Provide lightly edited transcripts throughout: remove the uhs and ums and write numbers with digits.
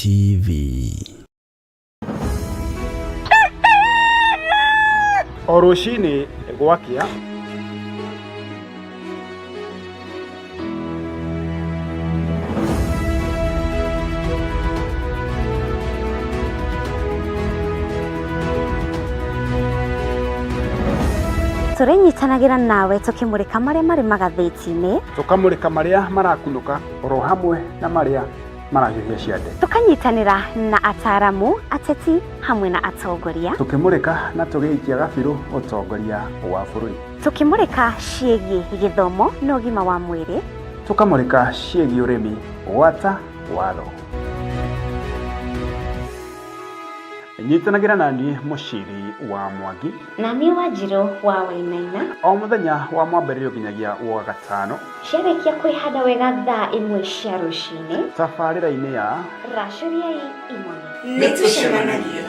TV. O rũcinĩ gwakĩa, Tũrĩnyitanagĩra nawe tũkĩmũrĩka marĩa marĩ magathĩti-inĩ, tũkamũrĩka marĩa marakunũka oro hamwe na marĩa marahiũhia ciande, tũkanyitanĩra na ataaramu, ateti hamwe na atongoria, tũkĩmũrĩka na tũgĩikia gabirũ ũtongoria wa bũrũri, tũkĩmũrĩka ciĩgiĩ gĩthomo na ũgima wa mwĩrĩ, tũkamũrĩka ciĩgiĩ ũrĩmi gwata watho. Nyitanagĩra na niĩ Mũciri wa Mwangi na niĩ Wanjirũ wa Wainaina, o mũthenya wa mwambĩrĩrio nginyagia wa gatano, ciarĩkia kwĩhanda wega thaa 1 cia rũcinĩ, tabarĩra-inĩ ya Racũriai Imone. Nĩ tũcemanagia.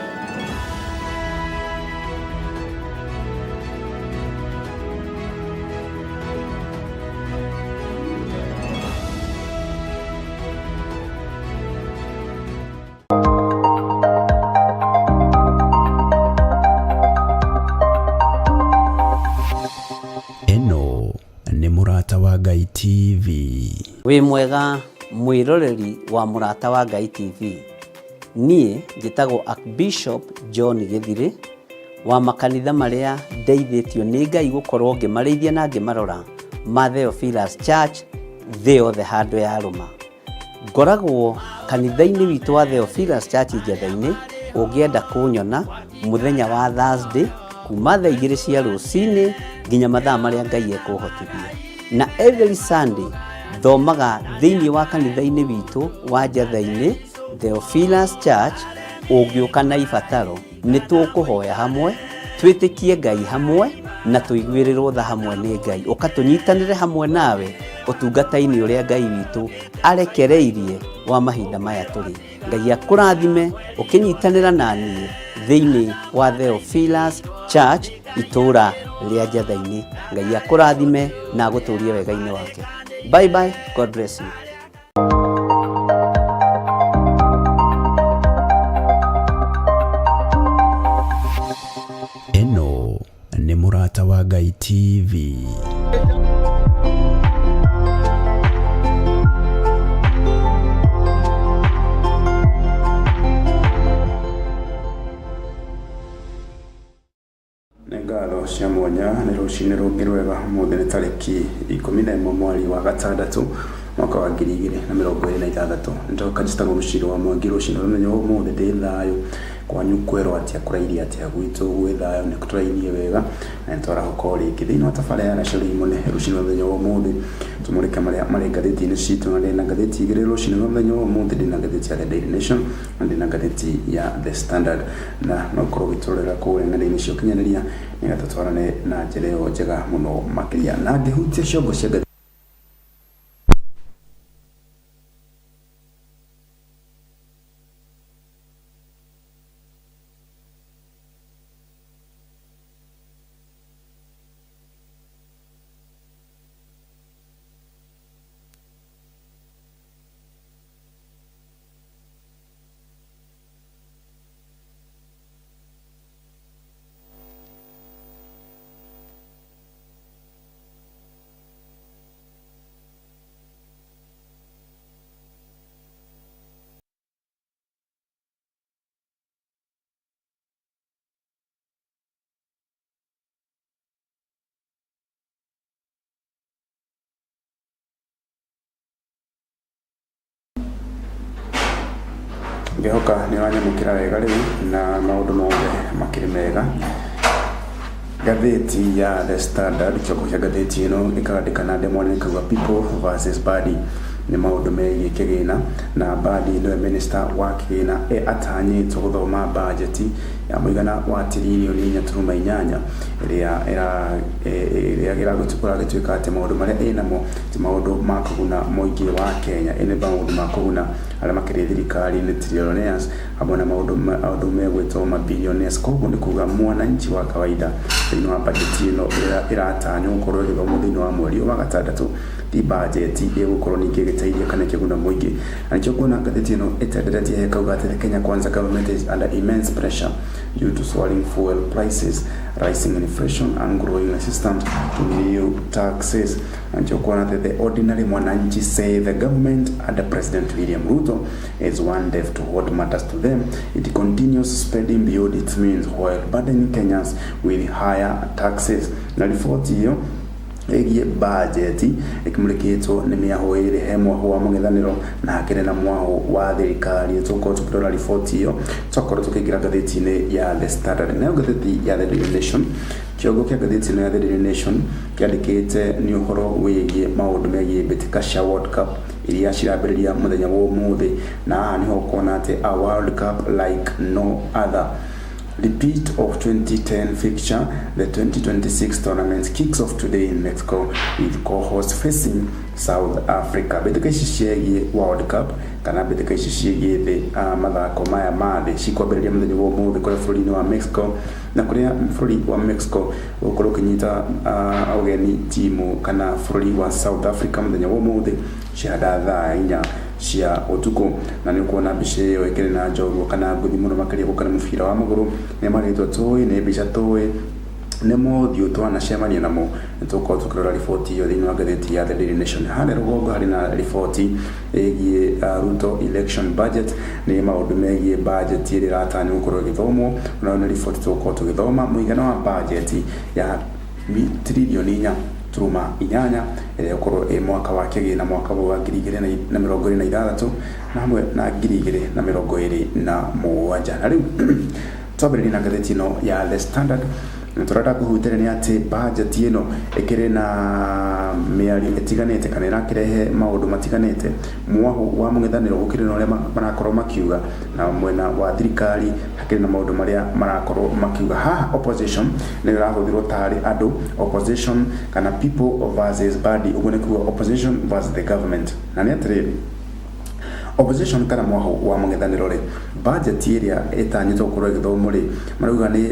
Ĩno nĩ Mũrata wa Ngai TV. Wĩ mwega mwĩroreri wa Mũrata wa Ngai TV. Niĩ njĩtagwo Archbishop John Gĩthirĩ wa makanitha marĩa ndeithĩtio nĩ Ngai gũkorwo ngĩmarĩithia na ngĩmarora ma Theophilus Church thĩ yothe handũ ya rũma. Ngoragwo kanitha-inĩ witũ wa Theophilus Church Njetha-inĩ, ũngĩenda kũnyona mũthenya wa Thursday kuma thaa 2 cia rũcinĩ nginya mathaa marĩa Ngai ekũhotithia. Na every Sunday thomaga thĩinĩ wa kanitha-inĩ witũ wa Njetha-inĩ Theophilus Church, ũngĩũka na ibataro nĩ tũkũhoya hamwe, twĩtĩkie Ngai hamwe na tũiguĩrĩrwo tha hamwe nĩ Ngai. Ũka tũnyitanĩre hamwe nawe ũtungata-inĩ ũrĩa Ngai witũ arekereirie wa mahinda maya tũrĩ. Ngai akũrathime ũkĩnyitanĩra na niĩ thĩinĩ wa Theophilus Church itũũra rĩa Njetha-inĩ. Ngai akũrathime na agũtũrie wega-inĩ wake. Bye bye, God bless you. Ĩno nĩ Mũrata wa Ngai TV. Nĩ ngatho cia mwanya nĩ rũcinĩ rũngĩ rwega. Ũmũthĩ nĩ tarĩki 11 mweri wa gatandatũ mwaka wa 2026. Nĩndoka njĩtagwo Mũciri wa Mwangi. Rũcinĩ rwa mũthenya wa ũmũthĩ ndĩ thayũ, kwanyu kwerwo atĩa, kũrairie atĩa, gwitũ gwĩ thayũ, nĩ tũrainie wega na nĩ twarahũka o rĩngĩ thĩinĩ wa tabarĩra ya Racũria Imone. Rũcinĩ rwa mũthenya wa ũmũthĩ tũmũrĩke marĩa marĩ ngathĩti-inĩ citũ, na ndĩna ngathĩti 2 rũcinĩ rwa mũthenya wa ũmũthĩ. Ndĩna ngathĩti ya The Daily Nation na ndĩna ngathĩti ya The Standard, na no ũkorwo ũgĩtũrorera kũrĩa ng'enda-inĩ cia ũkinyanĩria nĩgetha tũtwarane na njĩra ĩyo njega mũno makĩria. Na ngĩhutia ciongo cia ngathĩti Ngĩhoka nĩ ũranyamũkĩra wega rĩu na maũndũ mothe makĩrĩ mega. Ngathĩti ya The Standard, kĩongo kĩa ngathĩti ĩno gĩkandĩka na ndemwa nene gĩkauga People versus Mbadi, nĩ maũndũ megiĩ kĩgĩna, na Mbadi nĩwe minister wa kĩgĩna atanyĩtwo gũthoma bajeti Ya mũigana wa tiririoni 4.8 ĩrĩa ĩrĩa kũragĩtuĩka atĩ maũndũ marĩa ĩnamo ti maũndũ ma kũguna mũingĩ wa Kenya, ĩnĩ maũndũ ma kũguna arĩa makĩrĩ thirikari-inĩ, trillionaires, hamwe na maũndũ megwĩtwo ma billionaires. Koguo nĩ kuga mwananchi wa kawaida thĩinĩ wa bajeti ĩno ĩrĩa ĩratanywo gũkorwo ĩgĩthomwo thĩinĩ wa mweri wa gatandatũ, ti bajeti ĩgũkorwo ningĩ ĩgĩteithia kana ĩkĩguna mũingĩ. Na nĩkĩo kuona ngathĩti ĩno ĩtenderetie hekauga atĩ the Kenya Kwanza government is under immense pressure due to soaring fuel prices, rising inflation and growing resistance to new taxes. Na nĩkĩo kuona atĩ the ordinary mwananchi say the government under President William Ruto is one deaf to what matters to them. It continues spending beyond its means while burdening Kenyans with higher taxes. Na riboti ĩyo ĩgiĩ bajeti ĩkĩmũrĩkĩtwo nĩ mĩahũ ĩrĩ, he mwahũ wa mũng'ethanĩro na hakĩrĩ na mwahũ wa thirikari. Tũkorwo tũkĩrora riboti ĩyo twakorwo tũkĩingĩra ngathĩti-inĩ ya The Standard. Nayo ngathĩti ya The Daily Nation, kĩongo kĩa ngathĩti ĩno ya The Daily Nation kĩandĩkĩte nĩ ũhoro wĩgiĩ maũndũ megiĩ mbĩtĩka cia World Cup iria cirambĩrĩria mũthenya wa ũmũthĩ, na haha nĩho ũkuona atĩ a World Cup like no other. Repeat of 2010 fixture, the 2026 tournament kicks off today in Mexico with co-host facing South Africa. Mbĩtĩka ici ciĩgiĩ World Cup kana mbĩtĩka ici ciĩgiĩ thĩ, mathako maya ma thĩ cikwambĩrĩria mũthenya wa ũmũthĩ kũrĩa bũrũri-inĩ wa Mexico, na kũrĩa bũrũri wa Mexico ũgũkorwo ũkĩnyita ũgeni timu kana bũrũri wa South Africa mũthenya wa ũmũthĩ cihanda thaa 4 cia ũtukũ. Na nĩ ũkuona mbica ĩyo ĩkĩrĩ na njorua kana ngũthi mũno makĩria gũka nĩ mũbira wa magũrũ, nĩ marĩtwa tũĩ, nĩ mbica tũĩ, nĩ mothiũ twanacemania namo. Nĩ tũgũkorwo tũkĩrora riboti ĩyo thĩinĩ wa ngathĩti ya The Daily Nation. Harĩa rũgongo harĩ na riboti ĩgiĩ Ruto election budget, nĩ maũndũ megiĩ budget ĩrĩa ĩratanywo gũkorwo ĩgĩthomwo. Nayo nĩ riboti tũgũkorwo tũgĩthoma mũigana wa budget ya tiririoni 4.8 ĩrĩa ĩgũkorwo ĩ mwaka wa kĩgĩna mwaka wa 2026 na hamwe na 2027. Na rĩu twambĩrĩrie na ngathĩti ĩno ya The Standard. Tũrenda kũhutĩria nĩ atĩ budget ĩno ĩkĩrĩ na mĩario ĩtiganĩte kana ĩrakĩrehe maũndũ matiganĩte. Mwahũ wa mũng'ethanĩro gũkĩrĩ na ũrĩa marakorwo makiuga, na mwena wa thirikari hakĩrĩ na maũndũ marĩa marakorwo makiuga. Haha opposition nĩ ĩrahũthĩrwo tarĩ andũ, opposition kana people versus body, ũguo nĩ kuga opposition versus the government. Na nĩ atĩrĩrĩ, opposition kana mwahũ wa mũng'ethanĩro rĩ, budget ĩrĩa ĩtanyĩtwo gũkorwo ĩgĩthomwo rĩ, marauga nĩ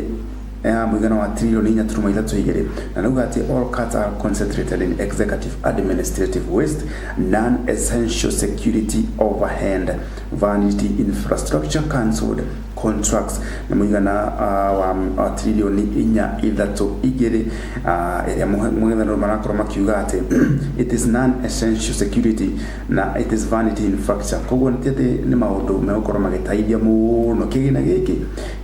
ya mũigana wa tiririoni 4.32, na nauga atĩ all cuts are concentrated in executive administrative waste, non-essential security overhead, vanity infrastructure, cancelled contracts. Nĩ mũigana wa tiririoni 4.32 ĩrĩa mũng'ethanĩro marakorwo makiuga atĩ it is non-essential security na it is vanity infrastructure. Koguo nĩ ti atĩ nĩ maũndũ megũkorwo magĩteithia mũno kĩgĩna gĩkĩ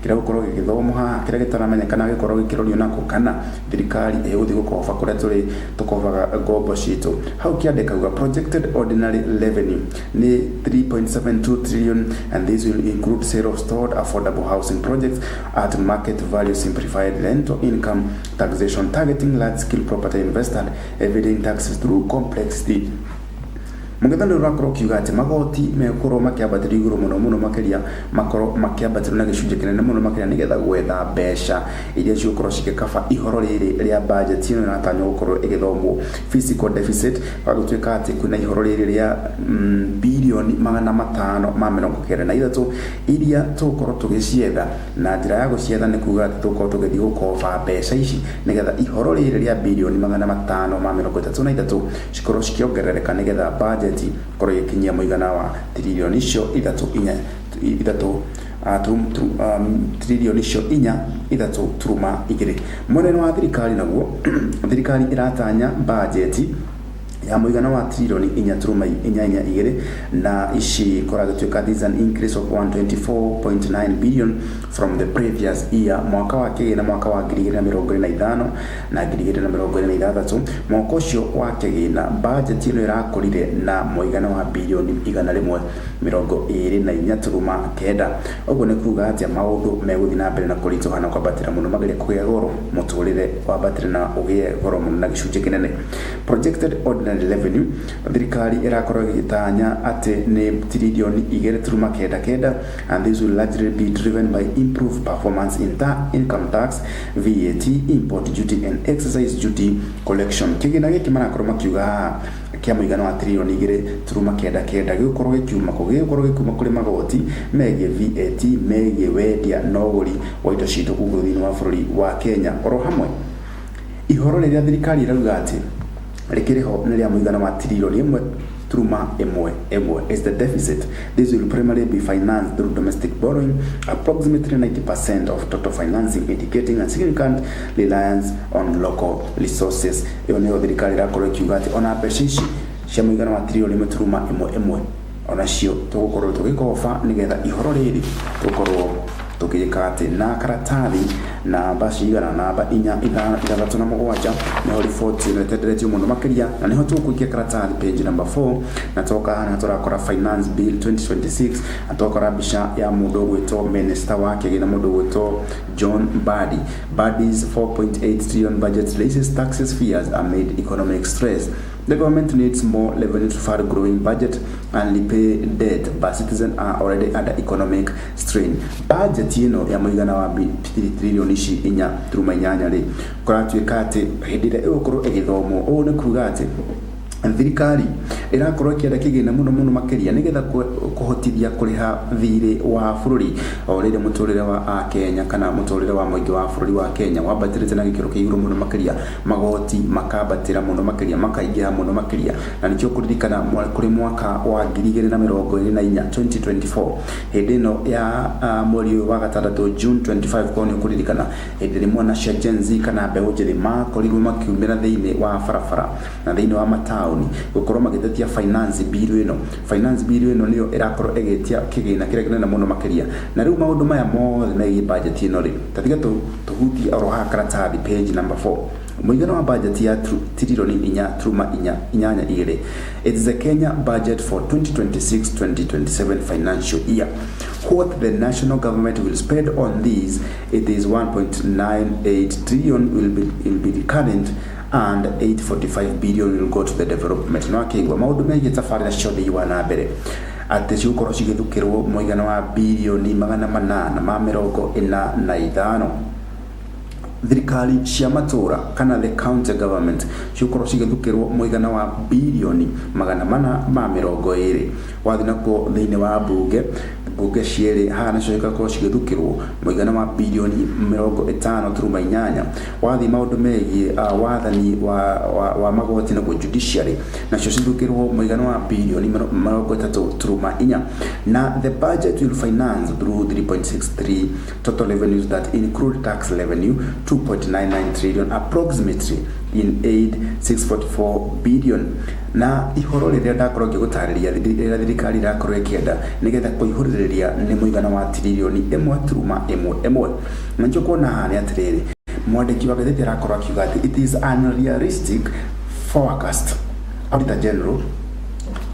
kĩrĩa gũkorwo gĩgĩthomwo haha, kĩrĩa gĩtaramenyekana gĩkorwo gĩkĩrorio nako kana thirikari ĩgũthiĩ gũkoba kũrĩa tũrĩ tũkobaga ngombo citũ. Hau kĩandĩkauga projected ordinary revenue nĩ 3.72 trillion, and this will include sale of stored affordable housing projects at market value, simplified rental income taxation targeting large scale property investors, evading taxes through complexity. Mũng'ethanĩro ũrakorwo ũkiuga atĩ magoti megũkorwo makĩambatĩrio igũrũ mũno mũno makĩria, makorwo makĩambatĩrio na gĩcunjĩ kĩnene mũno makĩria, nĩgetha gwetha mbeca iria cigũkorwo cigĩkaba ihoro rĩrĩ rĩa budget ĩno ĩratanywo gũkorwo ĩgĩthomwo. Fiscal deficit gũtuĩka atĩ kwĩna ihoro rĩrĩ rĩa birioni 593 iria tũgũkorwo tũgĩcietha, na njĩra ya gũcietha nĩ kuga atĩ tũgũkorwo tũgĩthiĩ gũkoba mbeca ici nĩgetha ihoro rĩrĩ rĩa birioni 533 cikorwo cikĩongerereka, nĩgetha budget ikorwo ĩgĩkinyia mũigana wa tiririoni icio ithatũ inya ithatũ, tiririoni icio 4.32. Mwena wa thirikari naguo, thirikari ĩratanya bajeti ya mũigana wa tiririoni 4.882, na ici kũragĩtuĩka this is an increase of 124.9 billion from the previous year, mwaka wa kĩgĩna mwaka wa 2025 na 2026. Mwaka ũcio wa kĩgĩna budget ĩno ĩrakũrire na mũigana wa birioni 124.9. Ũguo nĩ kuga atĩa? Maũndũ megũthiĩ na mbere na kũritũha na kwambatĩra mũno makĩria, kũgĩa goro, mũtũrĩre wambatĩre na ũgĩe goro mũno na gĩcunjĩ kĩnene. Projected ordinary Preliminary revenue thirikari ĩrakorwo ĩgĩtanya atĩ nĩ tiririoni igĩrĩ turuma kenda kenda, and this will largely be driven by improved performance in income tax, VAT, import duty and excise duty collection. Kĩgĩna gĩkĩ marakorwo makiuga haha kĩa mũigana wa tiririoni igĩrĩ turuma kenda kenda gĩgũkorwo gĩkiuma kũ? Gĩgũkorwo gĩkiuma kũrĩ magoti megiĩ VAT, megiĩ wendia na ũgũri wa indo citũ gũkũ thĩinĩ wa bũrũri wa Kenya. Oro hamwe ihoro rĩrĩa thirikari ĩrauga atĩ rĩkĩrĩ ho nĩ rĩa mũigana wa tiririoni ĩmwe turuma ĩmwe ĩmwe is the deficit. This will primarily be financed through domestic borrowing, approximately 90% of total financing, indicating a significant reliance on local resources. Ĩyo nĩyo thirikari ĩrakorwo ĩkiuga atĩ ona mbeca ici cia mũigana wa tiririoni ĩmwe turuma ĩmwe ĩmwe onacio tũgũkorwo tũgĩkoba nĩgetha ihoro rĩrĩ tũkorwo tũgĩka atĩ. Na karatathi namba cigana? Namba inya, ithano, ithathatũ na mũgwanja nĩho riboti ĩno ĩtenderetio mũno makĩria, na nĩho tũgũikia karatathi page number 4. Na toka haha tũrakora Finance Bill 2026, na twakora mbica ya mũndũ ũgwĩtwo minister wa kĩgĩna, mũndũ ũgwĩtwo John Mbadi. Mbadi's 4.8 trillion budget raises taxes fears amid economic stress. The government needs more revenue to fund growing budget and repay debt, but citizens are already under economic strain. Budget ĩno ya mũigana wa trilioni ici inya turuma inyanya rĩ, kũratuĩka atĩ hĩndĩ ĩrĩa ĩgũkorwo ĩgĩthomwo, ũũ nĩ kuga atĩ thirikari ĩrakorwo ĩkĩenda kĩgĩna mũno mũno makĩria nĩgetha kũhotithia kũrĩha thirĩ wa bũrũri, o rĩrĩ mũtũrĩre wa Akenya kana mũtũrĩre wa mũingĩ wa bũrũri wa Kenya wambatĩrĩte na gĩkĩro kĩa igũrũ mũno makĩria, magoti makambatĩra mũno makĩria, makaingĩha mũno makĩria. Na nĩkĩo kũririkana kũrĩ mwaka wa 2024, 2024, hĩndĩ ĩno ya mweri ũyũ wa gatandatũ, June 25, korwo nĩ ũkũririkana hĩndĩ ĩrĩa mwana cia Gen Z kana mbeũ njĩthĩ makorirwo makiumĩra thĩinĩ wa barabara na thĩinĩ wa mataũni gũkorwo magĩtetia finance bill ĩno. Finance bill ĩno nĩyo ĩrakorwo ĩgĩtia kĩgĩna kĩrĩa kĩnene mũno makĩria. Na rĩu maũndũ maya mothe megiĩ budget ĩno rĩ, ta tiga tũhutie oro haha karatathi page number 4, mũigana wa budget ya tiririoni inya turuma inya inyanya igĩrĩ. It's the Kenya budget for 2026-2027 financial year. What the national government will spend on this, it is 1.98 trillion will be recurrent and 845 billion will go to the development. No akĩigua maũndũ megiĩ tabarĩra cia ũthii wa na mbere atĩ cigũkorwo cigĩthukĩrwo mũigana wa birioni 845. Thirikari cia matũra kana the county government cigũkorwo cigĩthukĩrwo mũigana wa birioni 420. Wathiĩ nakuo thĩinĩ wa mbunge, mbunge cierĩ haha nacio igakorwo cigĩthukĩrwo mũigana wa birioni 50.8. Wathiĩ maũndũ megiĩ wathani wa magoti, naguo judiciary, nacio cithukĩrwo mũigana wa birioni 30.4. Na the budget will finance through 3.63 total revenues that include tax revenue 2.99 trillion approximately in aid 644 billion. Na ihoro rĩrĩa ndakorwo ngĩgũtarĩria rĩrĩa thirikari ĩrakorwo ĩkĩenda nĩgetha kũihũrĩrĩria nĩ mũigana wa tiririoni 1.11. Na nĩkĩo kuona haha nĩ atĩrĩrĩ, mwandĩki wa ngathĩti arakorwo akiuga atĩ it is unrealistic forecast. Auditor General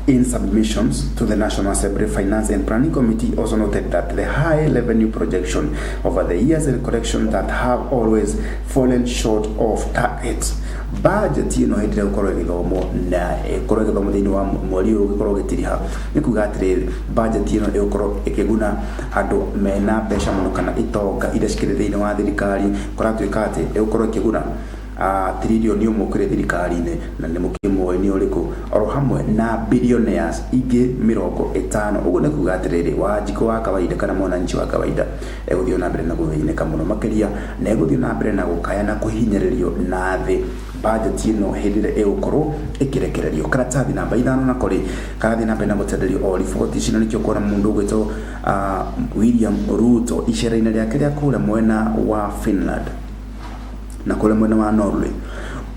in submissions to the National Assembly Finance and Planning Committee also noted that the high revenue projection over the years and collection that have always fallen short of targets. Budget ĩno hĩndĩ ĩrĩa ĩgũkorwo ĩgĩthomwo na ĩkorwo ĩgĩthomwo thĩinĩ wa mweri ũyũ ũgĩkorwo ũgĩtiriha, nĩ kuga atĩrĩrĩ, budget ĩno ĩgũkorwo ĩkĩguna andũ mena mbeca mũno kana itonga iria cikĩrĩ thĩinĩ wa thirikari. Kũratuĩka atĩ ĩgũkorwo ĩkĩguna tiririoni ũmwe ũkĩrĩ thirikari-inĩ, na nĩ mũkĩmũĩ nĩ ũrĩkũ, oro hamwe na billionaires ingĩ 50. Ũguo nĩ kuga atĩrĩrĩ, Wanjikũ wa kawaida kana mwananchi wa kawaida egũthiĩ na mbere na gũthĩnĩka mũno makĩria, na egũthiĩ na mbere na gũkaya na kũhinyĩrĩrio na thĩ budget ĩno hĩndĩ ĩrĩa ĩgũkorwo ĩkĩrekererio. Karatathi namba ithano nako rĩ, karathiĩ na mbere na gũtenderio o riboti ici, na nĩkĩo kuona mũndũ ũgwĩtwo William Ruto icera-inĩ rĩake rĩa kũrĩa mwena wa Finland na kũrĩa mwena wa Norway.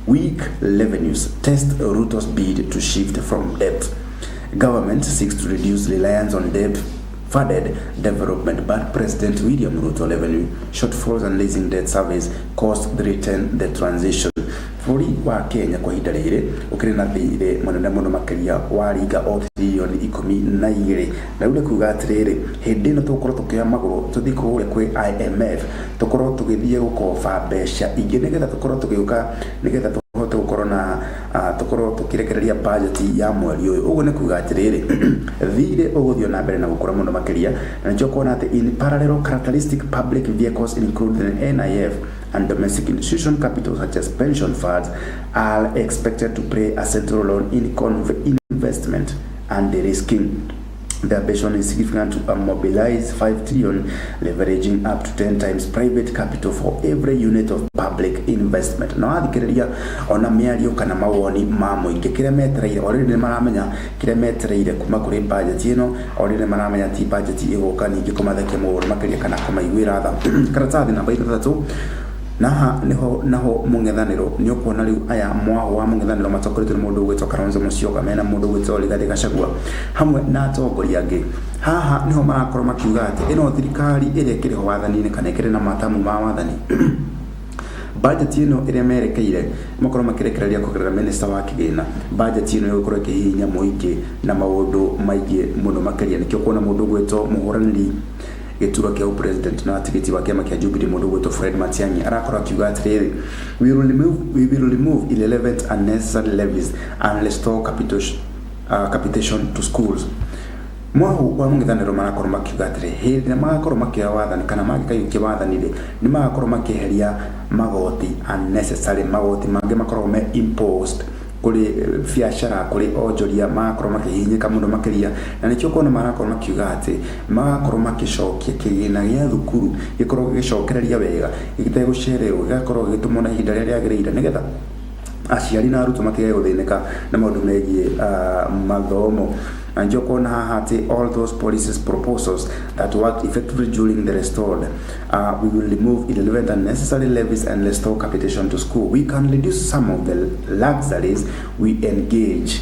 Weak revenues test Ruto's bid to shift from debt. Government seeks to reduce reliance on debt funded development, but President William Ruto revenue shortfalls and raising debt service cost threaten the transition. Bũrũri wa Kenya kwa ihinda rĩrĩ ũkĩrĩ na thirĩ mũnene mũno makĩria wa ringa o tiririoni 12. Na rĩu nĩ kuga atĩrĩrĩ, hĩndĩ ĩno tũgũkorwo tũkĩoya magũrũ tũthiĩ kũrĩa kwĩ IMF, tũkorwo tũgĩthiĩ gũkoba mbeca ingĩ nĩgetha tũkorwo tũgĩũka nĩgetha tũhote gũkorwo na na tũkorwo tũkĩrekereria budget ya mweri ũyũ. Ũguo nĩ kuga atĩrĩrĩ, thirĩ ũgũthiĩ na mbere na gũkũra mũno makĩria, na nĩkĩo kuona atĩ in parallel characteristic public vehicles include the NIF and domestic institution capital such as pension funds are expected to play a central role in investment and de-risking. The ambition is significant to mobilize 5 trillion, leveraging up to 10 times private capital for every unit of public investment. Na wathikĩrĩria ona mĩario kana mawoni ma mũingĩ, kĩrĩa metereire already nĩ maramenya kĩrĩa metereire kuma kũrĩ budget ĩno. Already nĩ maramenya ti budget ĩgũka ningĩ kũmathekia mũno makĩria kana kũmaiguĩra tha. Karatathi namba 6, naha niho naho mũng'ethanĩro nĩ ũkuona rĩu aya mwaho wa mũng'ethanĩro matongoretio nĩ mũndũ ũgwĩtwo Kalonzo Musyoka, mena mũndũ ũgwĩtwo Rigathĩ Gachagua hamwe na atongoria angĩ. Haha niho marakorwo makiuga atĩ ĩno thirikari ĩrĩa ĩkĩrĩ ho wathani-inĩ kana ĩkĩrĩ na matamu ma wathani, budget ĩno ĩrĩa merekeire makorwo makĩrekereria kũgerera minister wa kĩgĩna, budget ĩno ĩgũkorwo ĩkĩhihinya mũingĩ na maũndũ maingĩ mũno makĩria. Nĩkĩo kuona mũndũ ũgwĩtwo mũhũranĩri gĩturwa kĩa president na tigiti wa kĩama kĩa Jubilee, mũndũ ũgwĩtwo Fred Matiang'i, arakorwo akiuga atĩrĩrĩ, we will remove irrelevant, unnecessary levies and restore capitation to schools." Mwahu wa mũng'ethanĩro marakorwo makiuga atĩrĩ, hĩndĩ ĩrĩa magakorwo makĩoya wathani kana mangĩkaiyũkia wathani rĩ, nĩ magakorwo makĩeheria magoti unnecessary, magoti mangĩ makoragwo me imposed kũrĩ biacara, kũrĩ onjoria, magakorwo makĩhihinyĩka mũno makĩria. Na nĩkĩo kuona marakorwo makiuga atĩ magakorwo magĩcokia kĩgĩna gĩa thukuru, gĩkorwo gĩgĩcokereria wega gĩtegũcererwo, gĩgakorwo gĩgĩtũmwo na ihinda rĩrĩa rĩagĩrĩire, nĩgetha aciari na arutwo matigage gũthĩnĩka na maũndũ megiĩ mathomo. Na nĩkĩo kuona haha atĩ all those policies, proposals that worked effectively during the restored, we will remove irrelevant and unnecessary levies and restore capitation to school. We can reduce some of the luxuries we engage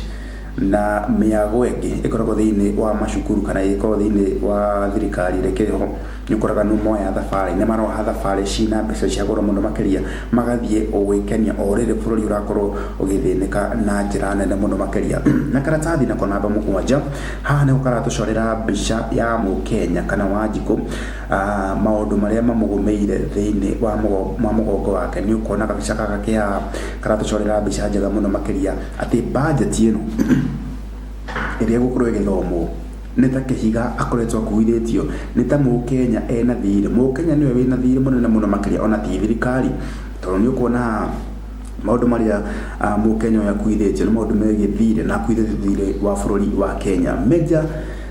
na mĩago ĩngĩ ĩkoragwo thĩinĩ wa macukuru kana ĩkoragwo thĩinĩ wa thirikari ĩrĩa ĩkĩrĩ ho. Nĩ ũkoraga nĩ moya thabarĩ, nĩ maroha thabarĩ cina mbeca cia goro mũno makĩria, magathiĩ gwĩkenia o rĩrĩ bũrũri ũrakorwo ũgĩthĩnĩka na njĩra nene mũno makĩria. Na karatathi nako namba 7, haha nĩho karatũcorera mbica ya mũkenya kana Wanjikũ, maũndũ marĩa mamũgũmĩire thĩinĩ wa mũgongo wake. Nĩ ũkuona kabica gaka ke haha karatũcorera mbica njega mũno makĩria atĩ budget ĩno ĩrĩa ĩgũkorwo ĩgĩthomwo nĩ ta kĩhiga akoretwo akuithĩtio, nĩ ta mũkenya ena thirĩ. Mũkenya nĩwe wĩna thirĩ mũnene mũno makĩria, ona ti thirikari, tondũ nĩ ũkuona haha maũndũ marĩa mũkenya ũyũ akuithĩtio nĩ maũndũ megiĩ thirĩ, na akuithĩtio thirĩ wa bũrũri wa Kenya. Major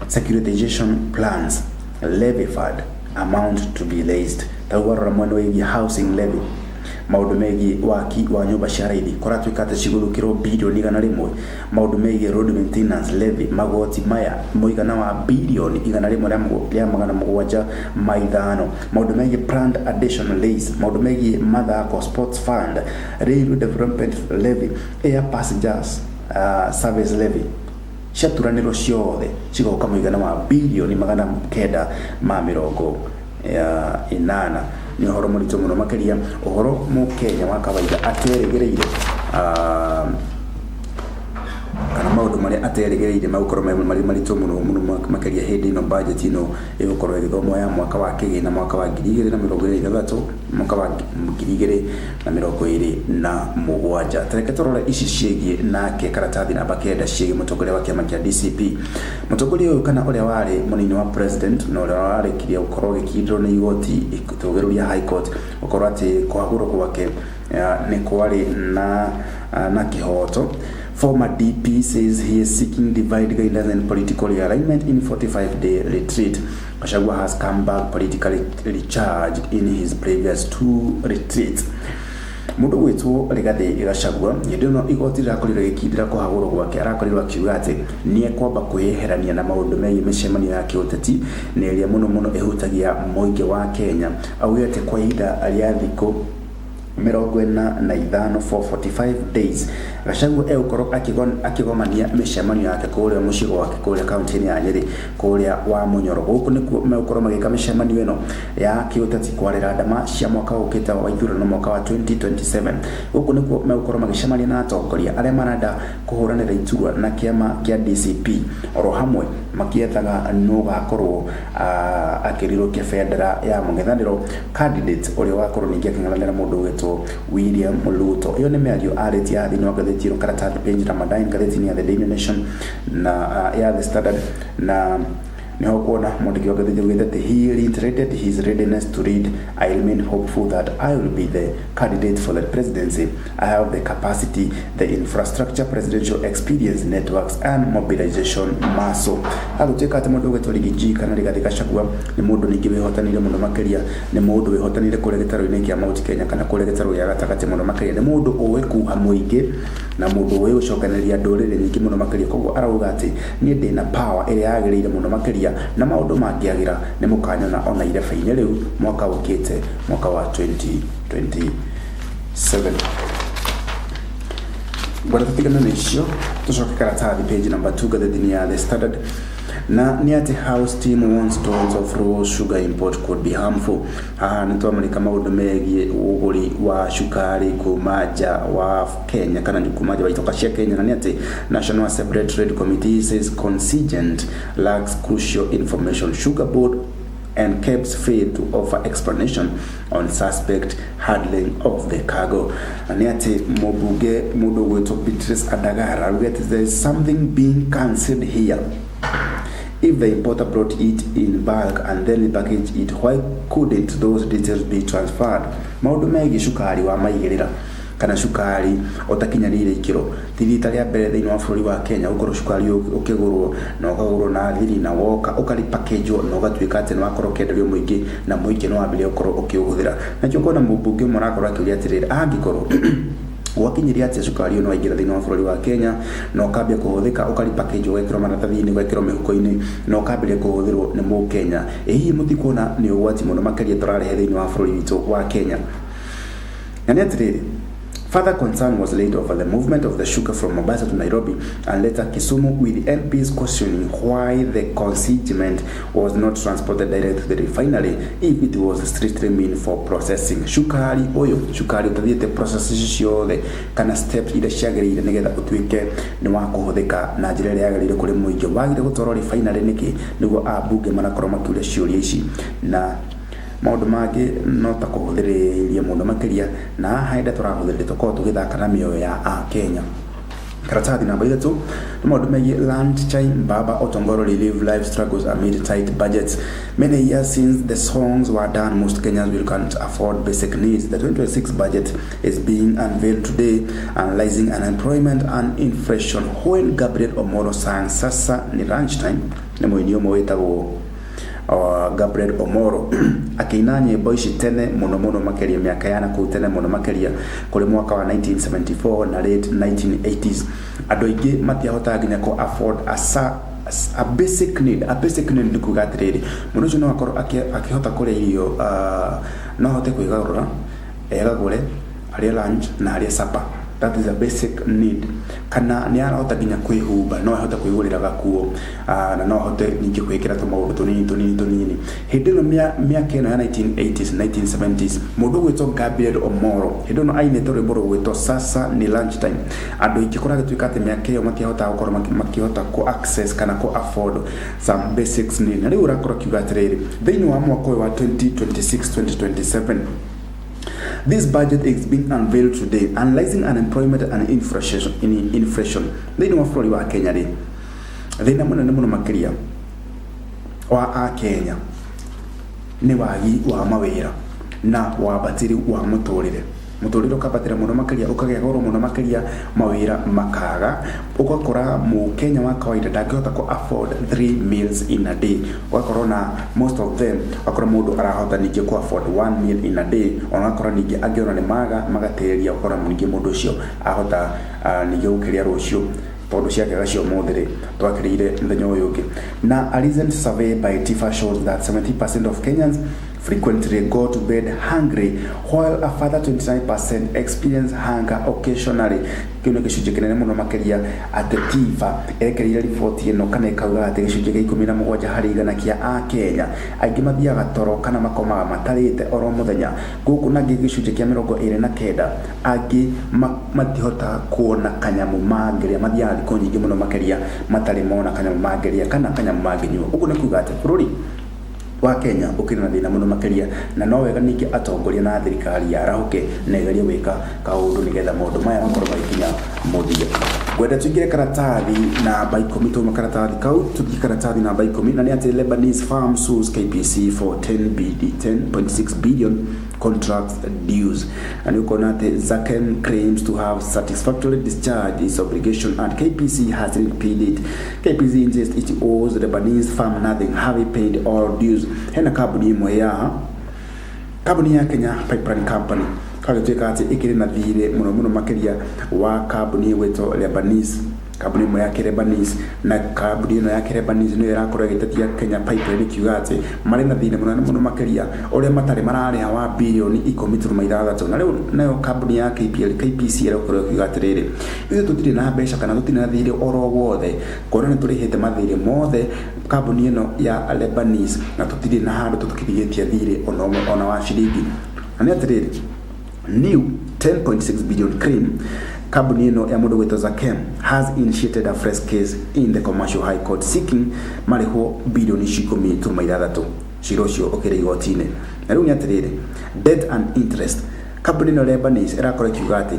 securitization plans, levy fund amount to be raised. Ta rĩu warora mwena wĩgiĩ housing levy, maũndũ megiĩ waki wa nyũmba cia raithi, kũratuĩka atĩ cigũthũkĩrwo birioni 100. Maũndũ megiĩ road maintenance levy, magoti maya mũigana wa birioni 175. Maũndũ megiĩ planned additional raise, maũndũ megiĩ mathako, sports fund, railway development levy, air passengers service levy, ciaturanĩrwo ciothe cigoka mũigana wa birioni 980. Nĩ ũhoro mũritũ mũno makĩria, ũhoro mũkenya wa kawaida aterĩgĩrĩire, kana maũndũ marĩa aterĩgĩrĩire magũkorwo me marĩ maritũ mũno mũno makĩria hĩndĩ ĩno budget ĩno ĩgũkorwo ĩgĩthomwo ya mwaka wa kĩgĩna, mwaka wa 2026, mwaka wa 2027. Tareke tũrore ici ciĩgiĩ nake karatathi namba 9, ciĩgiĩ mũtongoria wa kĩama kĩa DCP. Mũtongoria ũyũ kana ũrĩa warĩ mũnini wa president na ũrĩa warĩkirie gũkorwo agĩkindĩrwo nĩ igoti itũgĩru rĩa High Court gũkorwo atĩ kũhagũrwo gwake nĩ kwarĩ na kĩhoto. Former DP says he is seeking divine guidance and political realignment in 45-day retreat. Gachagua has come back politically recharged in his previous two retreats. Mũndũ gwĩtwo Rigathĩ Gachagua, hĩndĩ ĩno igoti rĩrakorirwo rĩgĩkindĩra kũhagũrwo gwake, arakorirwo akiuga atĩ nĩ ekwamba kwĩyeherania na maũndũ megiĩ mĩcemanio ya kĩũteti na ĩrĩa mũno mũno ĩhutagia mũingĩ wa Kenya. Augĩte kwa ihinda rĩa thikũ 45, for 45 days, Gachagua egũkorwo akĩgomania mĩcemanio yake kũrĩa mũciĩ gwake, kũrĩa kaunti-inĩ ya Nyĩrĩ, kũrĩa wa Mũnyoro. Gũkũ nĩkuo megũkorwo magĩka mĩcemanio ĩno ya kĩũteti kwarĩra ndama cia mwaka ũkĩte wa ithurano, mwaka wa 2027. Gũkũ nĩkuo megũkorwo magĩcemania na atongoria arĩa marenda kũhũranĩra iturwa na kĩama kĩa DCP oro hamwe. Makiethaga nũ ũgakorwo akĩrirũkia bendera ya mũng'ethanĩro, candidate ũrĩa ũgakorwo ningĩ akĩng'ethanĩra mũndũ ũgwĩtwo William Ruto. Ĩyo nĩ mĩario arĩtie haha thĩinĩ wa ngathĩti ĩno, karatathi page number 9, ngathĩti-inĩ ya The Daily Nation na ya The Standard, na niho kuona mwandĩki wa ngathĩti augĩte atĩ he reiterated his readiness to lead. "I remain hopeful that I will be the candidate for the presidency. I have the capacity, the infrastructure, presidential experience, networks and mobilization muscle." Agũtuĩka atĩ mũndũ ũgwĩtwo Riggy G kana Rigathĩ Gachagua nĩ mũndũ ningĩ wĩhotanĩire mũno makĩria, nĩ mũndũ wĩhotanĩire kũrĩa gĩtarũ-inĩ kĩa Mount Kenya kana kũrĩa gĩtarũ gĩa gatagatĩ mũno makĩria, nĩ mũndũ ũĩ kuha mũingĩ na mũndũ ũĩ gũcokanĩrĩria ndũrĩrĩ nyingĩ mũno makĩria. Koguo arauga atĩ niĩ ndĩna power ĩrĩa yagĩrĩire mũno makĩria, na maũndũ mangĩagĩra nĩ mũkanyona ona irebe-inĩ rĩu mwaka ũkĩte, mwaka wa 2027. Ngwenda tũtigane na icio, tũcoke karatathi page number 2, ngathĩti-inĩ ya The Standard, na nĩ atĩ House team warns tons of raw sugar import could be harmful. Haha nĩ twamũrĩka maũndũ megiĩ ũgũri wa cukari kuma nja wa Kenya kana kuma nja wa itoka cia Kenya, na nĩ atĩ National Assembly Trade Committee says consignment lacks crucial information. Sugar Board and KEBS failed to offer explanation on suspect handling of the cargo. Na nĩ atĩ mũmbunge mũndũ ũgwĩtwo Beatrice Adagara augĩte there is something being cancelled here. If the importer brought it in bulk and then packaged it, why couldn't those details be transferred? Maũndũ megiĩ cukari wa maigĩrĩra kana cukari ũtakinyanĩire ikĩro, ti rita rĩa mbere thĩinĩ wa bũrũri wa Kenya gũkorwo cukari ũkĩgũrwo na ũkagũrwo na thiri na woka ũkaripakĩnjwo na ũgatuĩka atĩ nĩ wakorwo ũkĩenderio mũingĩ, na mũingĩ nĩ wambĩrĩria gũkorwo ũkĩũhũthĩra. Nakĩo ũkona mũmbunge ũmwe arakorwo akĩũria atĩrĩrĩ, angĩkorwo gwakinyĩria atĩa cukari ũyũ nĩ waingĩra thĩinĩ wa bũrũri wa Kenya na ũkambia kũhũthĩka, ũkaripakĩnjwo, ũgekĩrwo maratathi-inĩ, ũgekĩrwo mĩhuko-inĩ na ũkambĩrĩria kũhũthĩrwo nĩ mũkenya, ĩ hihi mũtikuona nĩ ũgwati mũno makĩria tũrarehe thĩinĩ wa bũrũri witũ wa Kenya? Na nĩ atĩrĩrĩ, further concern was laid over the movement of the sugar from Mombasa to Nairobi and later Kisumu, with MPs questioning why the consignment was not transported direct to the refinery if it was strictly meant for processing. Cukari ũyũ, cukari ũtathiĩte process ici ciothe kana steps iria ciagĩrĩire nĩgetha ũtuĩke nĩ wa kũhũthĩka na njĩra ĩrĩa yagĩrĩire kũrĩ mũingĩ, wagire gũtwarwo refinery nĩkĩ? Nĩguo ambunge marakorwo makĩũria ciũria ici na maũndũ mangĩ no ta kũhũthĩrĩria mũno makĩria, na haha hĩndĩ tũrahũthĩrĩria tũkorwo tũgĩthaka na mĩoyo ya akenya. Karatathi namba 3 nĩ maũndũ megiĩ lunch time. Baba Otongoro relive life struggles amid tight budgets. Many years since the songs were done, most Kenyans will can't afford basic needs. The 2026 budget is being unveiled today, analyzing unemployment and inflation. When Gabriel Omoro sang "Sasa ni lunchtime", nĩ mũini ũmwe wĩtagwo Gabriel Omoro akĩina nyĩmbo ici tene mũno mũno makĩria, mĩaka ya nakũu tene mũno makĩria, kũrĩ mwaka wa 1974 na late 1980s, andũ aingĩ matiahotaga nginya kũ afford a basic need. A basic need nĩ kuga atĩrĩrĩ, mũndũ ũcio no akorwo akĩhota kũrĩa irio, no ahote kwĩgarũra, egagũre arĩe lunch na arĩe supper. That is a basic need. Kana nĩ arahota nginya kwĩhumba, no ahote kwĩgũrĩra gakuo, na no ahote ningĩ kwĩkĩra tũmaũndũ tũnini tũnini tũnini. Hĩndĩ ĩno mĩaka ĩno ya 1980s, 1970s, mũndũ ũgwĩtwo Gabriel Omoro hĩndĩ ĩno ainĩte rwĩmbo rũgwĩtwo "Sasa ni lunch time". Andũ aingĩ kũragĩtuĩka atĩ mĩaka ĩyo matiahotaga gũkorwo makĩhota kũ access kana kũ afford some basics need. Na rĩu ũrakorwo akiuga atĩrĩrĩ, thĩinĩ wa mwaka ũyũ wa 2026 2027, this budget is being unveiled today, analyzing unemployment and inflation. In inflation. Thĩinĩ wa bũrũri wa Kenya rĩ, thĩna mũnene mũno makĩria wa akenya nĩ wagi wa mawĩra na wambatĩri wa mũtũrĩre. Mũtũrĩre ũkambatĩra mũno makĩria, ũkagĩa goro mũno makĩria, mawĩra makaga, ũgakora mũkenya wa kawaida ndangĩhota kũ afford three meals in a day. Ũgakora na most of them, ũgakora mũndũ arahota ningĩ kũ afford one meal in a day, ona ũgakora ningĩ angĩ ona nĩ maga magatĩrĩria, ũkora ningĩ mũndũ ũcio ahota ningĩ gũkĩrĩa rũciũ, tondũ ciakĩaga cia ũmũthĩ rĩ, twakĩrĩire mũthenya ũyũ ũngĩ. Na a recent survey by TIFA shows that 70% of Kenyans Frequently go to bed hungry, while a further 29% experience hunger occasionally. Kĩu nĩ gĩcunjĩ kĩnene mũno makĩria. Atĩ TIFA ĩrekereirie riboti ĩno kana ĩkauga atĩ gĩcunjĩ gĩa 17% kĩa Akenya aingĩ mathiaga toro kana makomaga matarĩte oro mũthenya, gũkũ nangĩ gĩcunjĩ kĩa 29 angĩ matihotaga kuona kanyamũ mangĩrĩa, mathiaga thikũ nyingĩ mũno makĩria matarĩ mona kanyamũ mangĩrĩa kana kanyamũ mangĩnyua. Ũguo nĩ kuga atĩ bũrũri wa Kenya ũkĩrĩ na thĩna mũno makĩria, na no wega ningĩ atongoria na thirikari yarahũke na ĩgerie gwĩka kaũndũ nĩgetha maũndũ maya makorwo magĩkinya mũthia. Ngwenda tũingĩre karatathi namba 10, tuma karatathi kau tũthiĩ karatathi namba 10, na nĩ atĩ Lebanese firm sues KPC for 10 BD 10.6 billion contract dues. Na nĩ ũkuona atĩ Zakem claims to have satisfactorily discharged its obligation and KPC hasn't paid it. KPC insists it owes the Lebanese firm nothing, having paid all dues. Hena kambuni ĩmwe ya kambuni ya Kenya Pipeline Company kagĩtuĩka atĩ ĩkĩrĩ na thirĩ mũno mũno makĩria wa kambuni ĩgwĩtwo Lebanese, kambuni ĩmwe ya Lebanese, na kambuni ĩno ya Lebanese nĩyo ĩrakorwo ĩgĩtetia Kenya Pipeline ĩkiuga atĩ marĩ na thirĩ mũnene mũno makĩria ũrĩa matarĩ mararĩha wa birioni 10.6. Na rĩu nayo kambuni ya KPL KPC ĩrakorwo ĩkiuga atĩrĩrĩ, ithuĩ tũtirĩ na mbeca kana tũtirĩ na thirĩ oro wothe, kuona nĩ tũrĩhĩte mathirĩ mothe kambuni ĩno ya Lebanese, na tũtirĩ na handũ tũkĩrigĩtie thirĩ ona ũmwe ona wa ciringi. Na nĩ atĩrĩrĩ, new 10.6 billion claim, kambuni ĩno ya mũndũ gwĩtwo Zakem has initiated a fresh case in the Commercial High Court seeking marĩhwo birioni ici 10.6. Cira ũcio ũkĩrĩ igoti-inĩ. Na rĩu nĩ atĩrĩrĩ, debt and interest, kambuni ĩno Lebanese ĩrakorwo ĩkiuga atĩ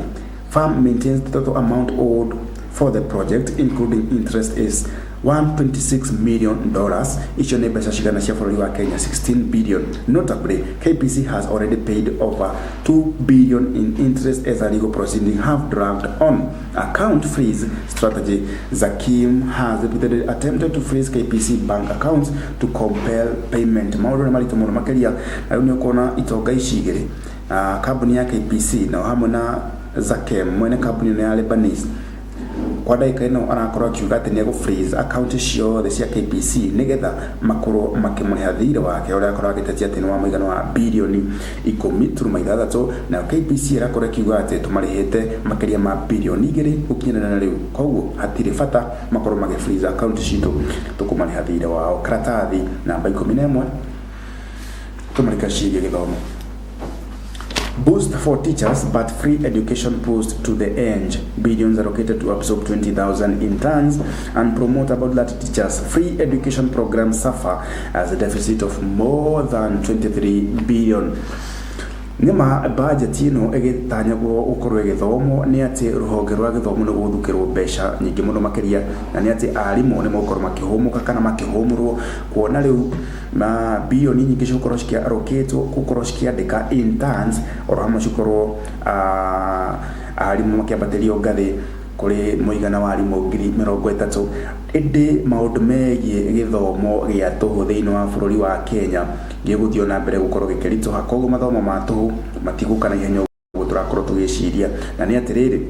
firm maintains the total amount owed for the project including interest is $126 million. Icio nĩ mbeca cigana cia bũrũri wa Kenya? 16 billion. Notably, KPC has already paid over 2 billion in interest as a legal proceeding have dragged on. Account freeze strategy: Zakim has repeatedly attempted to freeze KPC bank accounts to compel payment. Maũndũ nĩ maritũ mũno makĩria. Na rĩu nĩ ũkuona itonga ici igĩrĩ, kambuni ya KPC na hamwe na Zakem, mwene kambuni ĩno ya Lebanese, kwa ndagĩka ĩno arakorwo akiuga atĩ nĩ egũ freeze account ciothe cia KPC nĩgetha makorwo makĩmũrĩha thirĩ wake ũrĩa akorwo agĩtetia atĩ nĩ wa mũigana wa birioni 10.6. Nayo KPC ĩrakorwo ĩkiuga atĩ tũmarĩhĩte makĩria ma birioni 2 gũkinyĩra na rĩu, koguo hatirĩ bata makorwo magĩ freeze account citũ, tũkũmarĩha thirĩ wao. Karatathi namba 11, tũmarĩka ciĩgiĩ gĩthomo. Boost for teachers, but free education pushed to the edge. Billions allocated to absorb 20,000 interns and promote about 30 teachers. Free education program suffer as a deficit of more than 23 billion. Nĩma budget ĩno ĩgĩtanyagwo gũkorwo ĩgĩthomwo nĩ atĩ rũhonge rwa gĩthomo nĩ gũthukĩrwo mbeca nyingĩ mũno makĩria, na nĩ atĩ arimũ nĩ megũkorwo makĩhũmũka kana makĩhũmũrwo, kuona rĩu na bilioni nyingĩ cigũkorwo cikĩarokĩtwo gũkorwo cikĩandĩka interns, oro hamwe cikorwo arimũ makĩambatĩrio ngathĩ kũrĩ mũigana wa arimũ 30,000. Ĩndĩ maũndũ megiĩ gĩthomo gĩa tũhũ thĩinĩ wa bũrũri wa Kenya gĩgũthiĩ na mbere gũkorwo gĩkĩritũha, koguo mathomo ma tũhũ matigũka na ihenya ũguo tũrakorwo tũgĩciria. Na nĩ atĩrĩrĩ,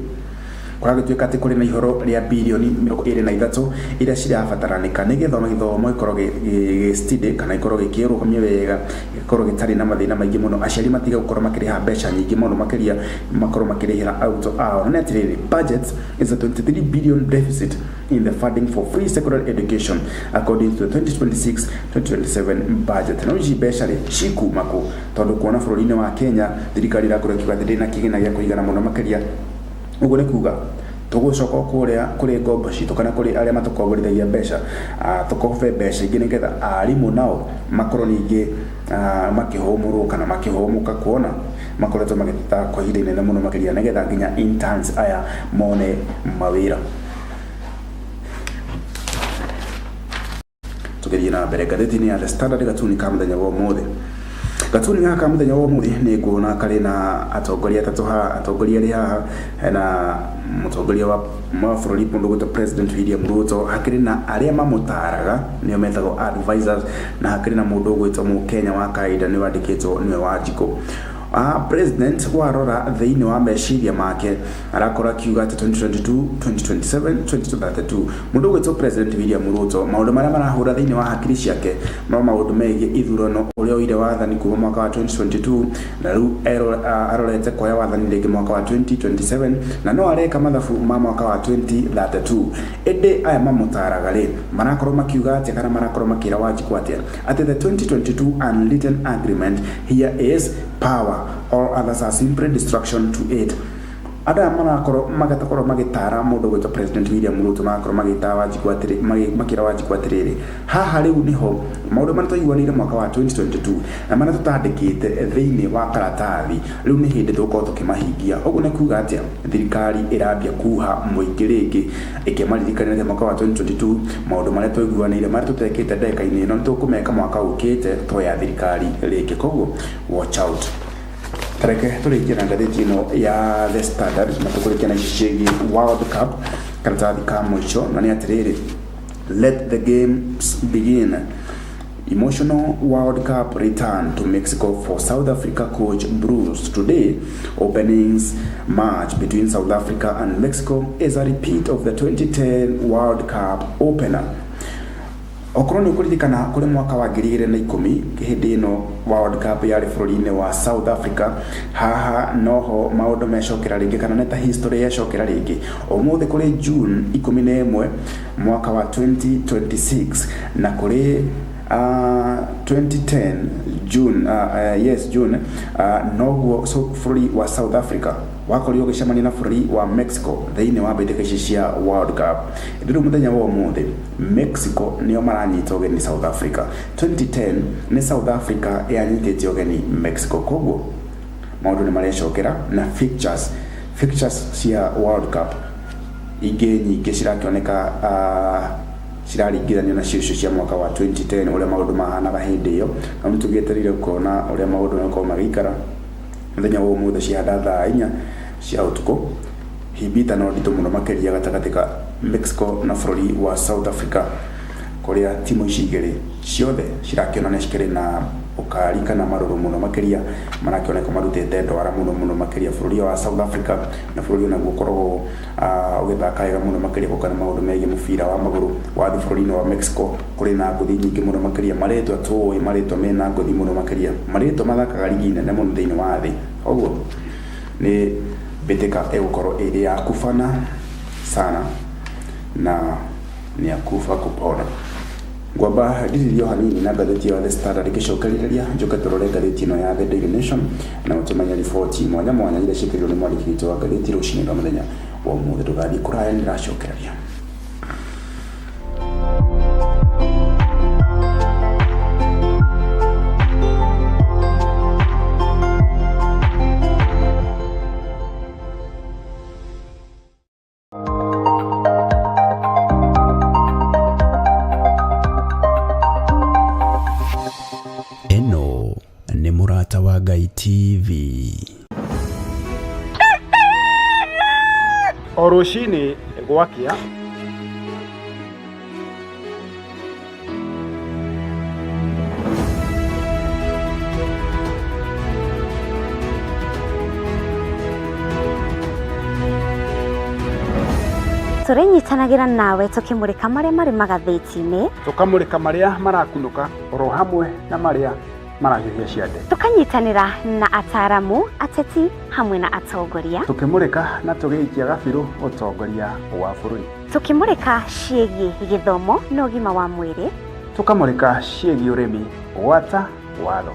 kũragĩtuĩka atĩ kũrĩ na ihoro rĩa birioni 23 iria cirabataranĩka nĩgetha gĩthomo gĩkorwo gĩ steady kana gĩkorwo gĩkĩrũgamio wega, gĩkorwo gĩtarĩ na mathĩna maingĩ mũno, aciari matige gũkorwo makĩrĩha mbeca nyingĩ mũno makĩria makorwo makĩrĩhĩra arutwo ao. Na nĩ atĩrĩrĩ, budget is a 23 billion deficit in the funding for free secondary education according to the 2026-2027 budget. Na ici mbeca rĩ cikuma kũ? Tondũ kuona bũrũri-inĩ wa Kenya thirikari ĩrakorwo ĩkiuga atĩ ndĩrĩ na kĩgĩna gĩa kũigana mũno makĩria. Ũguo nĩ kuga tũgũcoka kũrĩa kũrĩ ngombo citũ kana kũrĩ arĩa matũkomborithagia mbeca, tũkombe mbeca ingĩ nĩgetha arimũ nao makorwo ningĩ makĩhũmũrwo kana makĩhũmũka, kuona makoretwo magĩteta kwa ihinda inene mũno makĩria, nĩgetha nginya interns aya mone mawĩra. Tũgĩthiĩ na mbere ngathĩti-inĩ ya The Standard, gatuni ka mũthenya wa ũmũthĩ. Gatuni gaka ka mũthenya wa ũmũthĩ nĩ nguona karĩ na atongoria atatũ haha. Atongoria arĩ haha, hena mũtongoria wa bũrũri, mũndũ ũgwĩtwo President William Ruto, hakĩrĩ na arĩa mamũtaraga nĩo metagwo advisors, na hakĩrĩ na mũndũ ũgwĩtwo mũkenya wa kawaida nĩwe wandĩkĩtwo nĩwe Wanjikũ. President warora thĩinĩ wa meciria make arakorwo akiuga atĩ 2022, 2027, 2032, mũndũ ũgwĩtwo President William Ruto, maũndũ marĩa marahũra thĩinĩ wa hakiri ciake no maũndũ megiĩ ithurano. Ũrĩa oire wathani kuma mwaka wa 2022 na rĩu arorete kuoya wathani rĩngĩ mwaka wa 2027, na no areka mathabu ma mwaka wa 2032. Ĩndĩ aya mamũtaraga rĩ, marakorwo makiuga atĩa kana marakorwo makĩra Wanjikũ atĩa? Atĩ the 2022 unwritten agreement here is power, all others are simply distraction to it. Andũ aya marakorwo magatakorwo magĩtara mũndũ gwĩtwo President William Ruto, marakorwo magĩtara Wanjikũ atĩrĩ, makĩra Wanjikũ atĩrĩrĩ, haha rĩu nĩho maũndũ marĩa twaiguanĩire mwaka wa 2022 na marĩa tũtandĩkĩte thĩinĩ wa karatathi, rĩu nĩ hĩndĩ tũgũkorwo tũkĩmahingia. Ũguo nĩ kuga atĩa? Thirikari ĩrambia kuha mũingĩ rĩngĩ ĩkĩmaririkania atĩ mwaka wa 2022 maũndũ marĩa twaiguanĩire, marĩa tũtekĩte ndagĩka-inĩ ĩno, nĩ tũkũmeka mwaka ũkĩte twoya thirikari rĩngĩ. Koguo watch out. Tareke tũrĩkie na ngathĩti ĩno ya The Standard na tũkũrĩkia na ici ciĩgiĩ World Cup, karatathi ka mũico, na nĩ atĩrĩrĩ, "Let the games begin. Emotional World Cup return to Mexico for South Africa coach Broos. Today, openings match between South Africa and Mexico is a repeat of the 2010 World Cup opener." Okorwo nĩ ũkũririkana, kũrĩ mwaka wa 2010, hĩndĩ ĩno World Cup yarĩ bũrũri-inĩ wa South Africa. Haha noho maũndũ mecokera rĩngĩ, kana nĩ ta history yecokera rĩngĩ. Ũmũthĩ kũrĩ June 11 mwaka wa 2026, na kũrĩ 2010 June, yes, June, noguo so bũrũri wa South Africa wakorirwo ũgĩcemania na bũrũri wa Mexico thĩinĩ wa mbĩtĩka ici cia World Cup. Ĩndĩ rĩu mũthenya wa ũmũthĩ Mexico nĩo maranyita ũgeni South Africa. 2010 nĩ South Africa yanyitĩte ũgeni Mexico. Koguo maũndũ nĩ marecokera, na fixtures cia World Cup ingĩ nyingĩ cirakĩoneka ciraringithanio na cio cia mwaka wa 2010, ũrĩa maũndũ mahanaga hĩndĩ ĩyo. Na nĩ tũgĩetereire kuona ũrĩa maũndũ megũkorwo magĩikara mũthenya wa ũmũthĩ cihanda thaa 4 cia ũtukũ. Hibita no nditũ mũno makĩria gatagatĩ ka Mexico na bũrũri wa South Africa, kũrĩa timu ici igĩrĩ ciothe cirakĩonania cikĩrĩ na ũkari kana marũrũ mũno makĩria, marakĩoneka marutĩte ndwara mũno mũno makĩria. Bũrũri wa South Africa na bũrũri onaguo ũkoragwo ũgĩthaka wega mũno makĩria gũka na maũndũ megiĩ mũbira wa magũrũ. Wathiĩ bũrũri-inĩ wa Mexico kũrĩ na ngũthi nyingĩ mũno makĩria, marĩtwa tũĩ, marĩtwa mena ngũthi mũno makĩria, marĩtwa mathakaga ligi nene mũno thĩinĩ wa thĩ. Koguo nĩ mbĩtĩka ĩgũkorwo ĩrĩ ya kubana sana na nĩ ya kufa kupona. Ngwamba ndiririo hanini na ngathĩti ya The Standard, ĩgĩcokereria njoke tũrore ngathĩti ĩno ya The Daily Nation na tũmenye riboti mwanya mwanya iria ciĩkĩrirwo nĩ mwandĩki witũ wa ngathĩti rũcinĩ rwa mũthenya wa ũmũthĩ. Ndũgathiĩ kũraya, nĩ ndĩracokereria. Ĩno nĩ Mũrata wa Ngai TV. O rũcinĩ gwakĩa, Tũrĩnyitanagĩra nawe tũkĩmũrĩka marĩa marĩ magathĩti-inĩ, tũkamũrĩka marĩa marakunũka oro hamwe na marĩa marahiũhia ciande, tũkanyitanĩra na ataramu, ateti hamwe na atongoria, tũkĩmũrĩka na tũgĩikia gabirũ ũtongoria wa bũrũri, tũkĩmũrĩka ciĩgiĩ gĩthomo na ũgima wa mwĩrĩ, tũkamũrĩka ciĩgiĩ ũrĩmi gwata watho.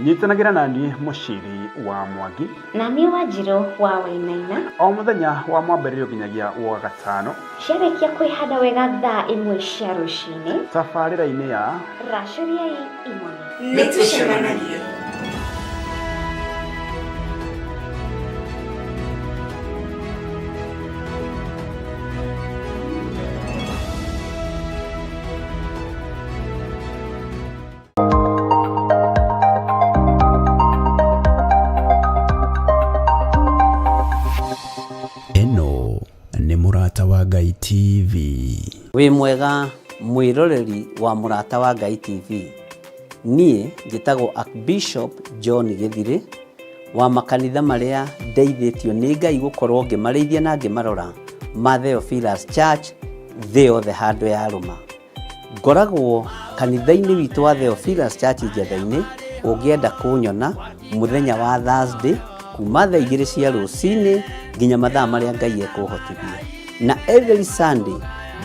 Nyitanagĩra na niĩ Mũciri wa Mwangi na niĩ Wanjirũ wa Wainaina, o mũthenya wa mwambĩrĩrio nginyagia wa gatano, ciarĩkia kwĩhanda wega thaa 1 cia rũcinĩ, tabarĩra-inĩ ya racũriai imone. Nĩ tũcemanagie. Ĩno nĩ Mũrata wa Ngai TV. Wĩ mwega mwĩroreri wa Mũrata wa Ngai TV. Niĩ njĩtagwo Archbishop John Gĩthirĩ wa makanitha marĩa ndeithĩtio nĩ Ngai gũkorwo ngĩmarĩithia na ngĩmarora ma Theophilus Church thĩ yothe handũ yarũma. Ngoragwo kanitha-inĩ witũ wa Theophilus Church Njetha-inĩ, ũngĩenda kũnyona mũthenya wa Thursday kuma thaa 2 cia rũcinĩ nginya mathaa marĩa Ngai ekũhotithia. Na every Sunday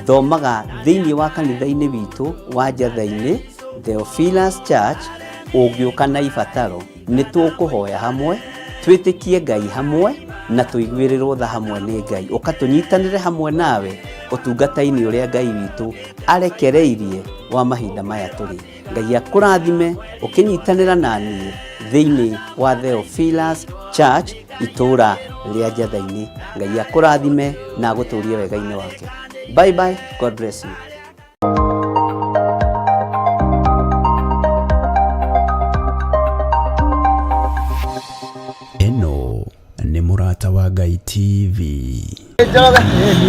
thomaga thĩinĩ wa kanitha-inĩ witũ wa Njetha-inĩ Theophilus Church, ũngĩũka na ibataro nĩ tũkũhoya hamwe, twĩtĩkie Ngai hamwe na tũiguĩrĩrwo tha hamwe nĩ Ngai. Ũka tũnyitanĩre hamwe nawe ũtungata-inĩ ũrĩa Ngai witũ arekereirie wa mahinda maya tũrĩ. Ngai akũrathime ũkĩnyitanĩra na niĩ thĩinĩ wa Theophilus Church itũũra rĩa Njetha-inĩ. Ngai akũrathime na agũtũrie wega-inĩ wake. Bye bye, God bless you. Ĩno nĩ Mũrata wa Ngai TV. Njoroge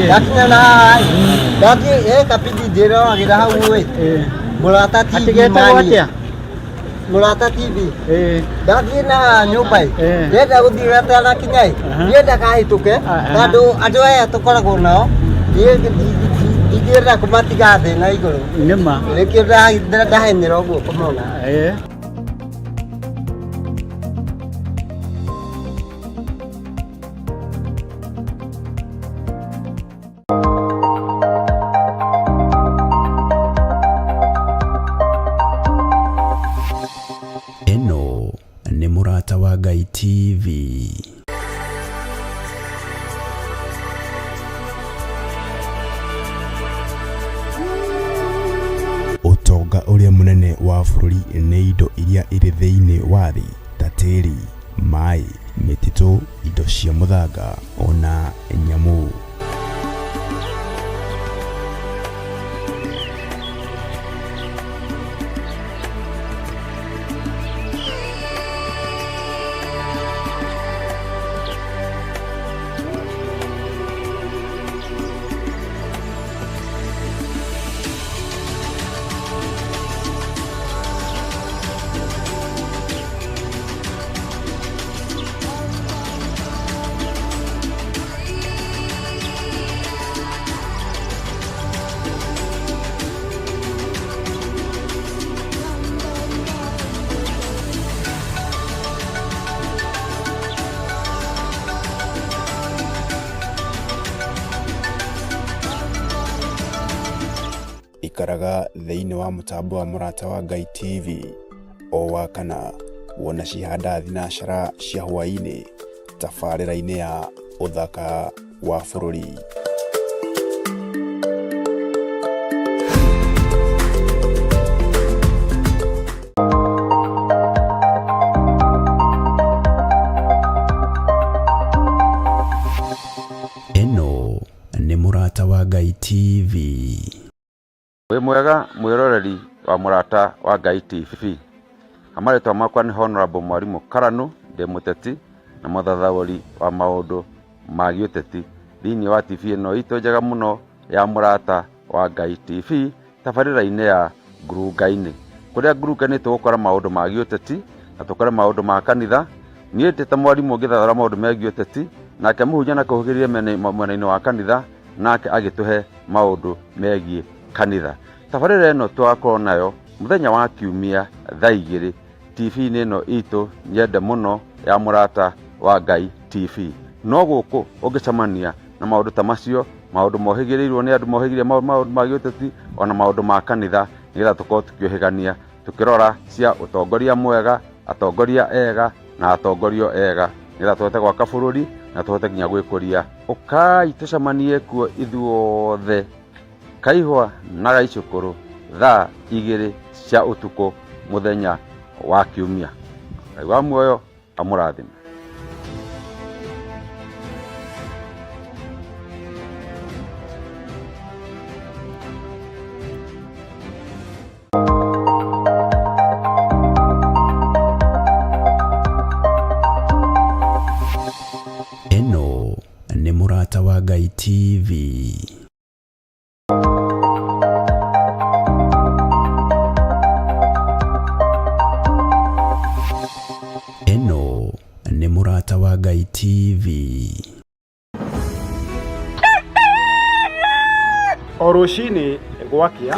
ndakinya na haha ndathiĩ ĩ kabidi ndĩroragĩra hau ĩ Mũrata TV. Atĩ getagwo mani. atĩa? Mũrata TV. Ndathiĩ na haha nyũmba ĩ ndĩrenda gũthiĩ gatanakinya ĩ ndĩrenda kahĩtũke tondũ andũ aya tũkoragwo nao ndingĩenda kũmatiga thĩ na igũrũ. Nĩma. Nĩkĩo ndahenyera ũguo kũmona. Ĩno nĩ Mũrata wa Ngai TV. Ũtonga ũrĩa mũnene wa bũrũri nĩ indo iria irĩ thĩinĩ wa thĩ ta tĩri, maĩ, mĩtitũ, indo cia mũthanga ona nyamũ. Ikaraga thĩinĩ wa mũtambo wa Mũrata wa Ngai TV o Wakana wona cihanda thinacara cia hwaĩ-inĩ tabarĩra-inĩ ya ũthaka wa bũrũri. Ĩno nĩ Mũrata wa Ngai TV. Wĩ mwega mwĩroreri wa Mũrata wa Ngai TV. Marĩtwa makwa nĩ Honorable Mwarimũ Karanu, ndĩ mũteti na mũthathaũri wa maũndũ ma gĩũteti thĩinĩ wa TV ĩno itũ njega mũno ya Mũrata wa Ngai TV tabarĩra-inĩ ya Ngurunga-inĩ. Kũrĩa Ngurunga-inĩ tũgũkora maũndũ ma gĩũteti na tũkore maũndũ ma kanitha. Niĩ ndĩ ta mwarimũ ngĩthathaũra maũndũ megiĩ ũteti, nake mũhunjia nakũhũgĩrĩria mwena-inĩ wa kanitha, nake agĩtũhe maũndũ megiĩ kanitha. Tabarĩra ĩno tũgakorwo nayo mũthenya wa kiumia thaa 2 TV-inĩ ĩno itũ nyende mũno ya Mũrata wa Ngai TV. No gũkũ ũngĩcemania na maũndũ ta macio, maũndũ mohĩgĩrĩirwo nĩ andũ mohĩgĩrĩire maũndũ ma gĩũteti ona maũndũ ma kanitha, nĩgetha tũkorwo tũkĩũhĩgania tũkĩrora cia ũtongoria mwega, atongoria ega na atongorio ega, nĩgetha tũhote gwaka bũrũri na tũhote nginya gwĩkũria. Ũkai tũcemanie kuo ithuothe Kaihwa na Gaicũkũrũ thaa 2 cia ũtukũ mũthenya wa kiumia. Ngai wa muoyo amũrathime. Ĩno nĩ Mũrata wa Ngai TV. Ĩno nĩ Mũrata wa Ngai TV. O rũcinĩ gwakĩa.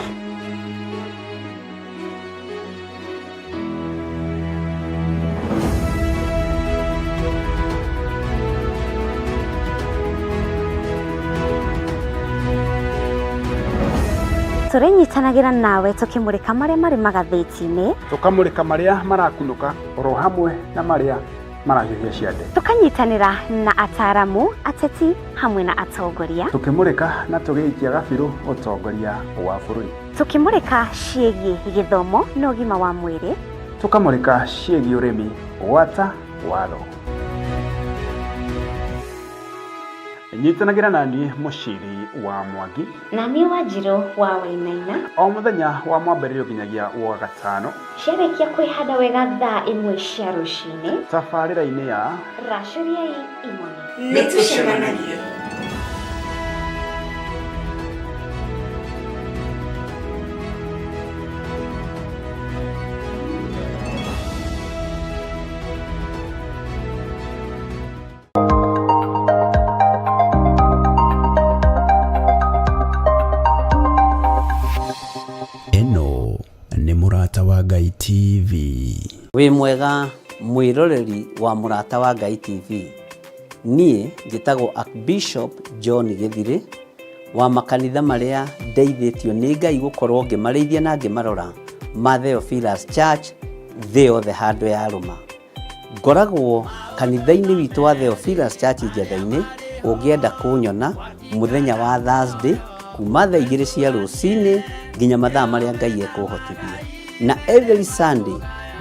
Tũrĩnyitanagĩra nawe tũkĩmũrĩka marĩa marĩ magathĩti-inĩ, Tũkamũrĩka marĩa marakunũka oro hamwe na marĩa marahiũhia ciande. Tũkanyitanĩra na ataaramu, ateti hamwe na atongoria, Tũkĩmũrĩka na tũgĩikia gabirũ ũtongoria wa bũrũri. Tũkĩmũrĩka ciĩgiĩ gĩthomo na ũgima wa mwĩrĩ, Tũkamũrĩka ciĩgiĩ ũrĩmi gwata watho. Nyitanagĩra na niĩ Mũciri wa Mwangi na niĩ Wanjirũ wa Wainaina, o mũthenya wa mwambĩrĩrio nginyagia wa gatano, ciarĩkia kwĩhanda wega thaa 1 cia rũcinĩ, tabarĩra-inĩ ya Racũriai Imone. Nĩ tũcemanagie. Ĩno nĩ Mũrata wa Ngai TV. Wĩ mwega mwĩroreri wa Mũrata wa Ngai TV. Niĩ njĩtagwo Archbishop John Gĩthirĩ wa makanitha marĩa ndeithĩtio nĩ Ngai gũkorwo ngĩmarĩithia na ngĩmarora ma Theophilus Church thĩ yothe handũ yarũma. Ngoragwo kanitha-inĩ witũ wa Theophilus Church Njetha-inĩ, ũngĩenda kũnyona mũthenya wa Thursday kuma thaa 2 cia rũcinĩ nginya mathaa marĩa Ngai ekũhotithia. Na every Sunday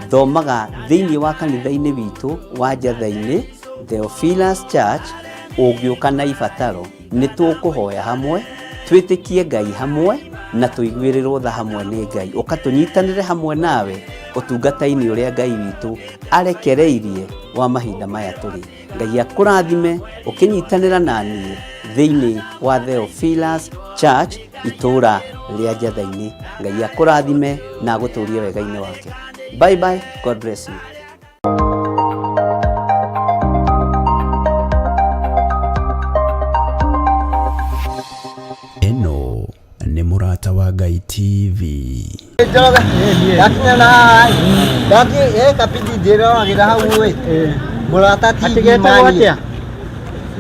thomaga thĩinĩ wa kanitha-inĩ witũ wa Njetha-inĩ Theophilus Church, ũngĩũka na ibataro nĩ tũkũhoya hamwe, twĩtĩkie Ngai hamwe na tũiguĩrĩrwo tha hamwe nĩ Ngai. Ũka tũnyitanĩre hamwe nawe ũtungata-inĩ ũrĩa Ngai witũ arekereirie wa mahinda maya tũrĩ. Ngai akũrathime ũkĩnyitanĩra na niĩ thĩinĩ wa Theophilus Church itũũra rĩa Njetha-inĩ. Ngai akũrathime na agũtũrie wega-inĩ wake. Bye bye, God bless you. Ĩno nĩ Mũrata wa Ngai TV. Njoroge ndakinya na haha ndathiĩ kapindi ndĩroragĩra hau ĩ Mũrata TV. Atĩ getagwo mani. Atĩa?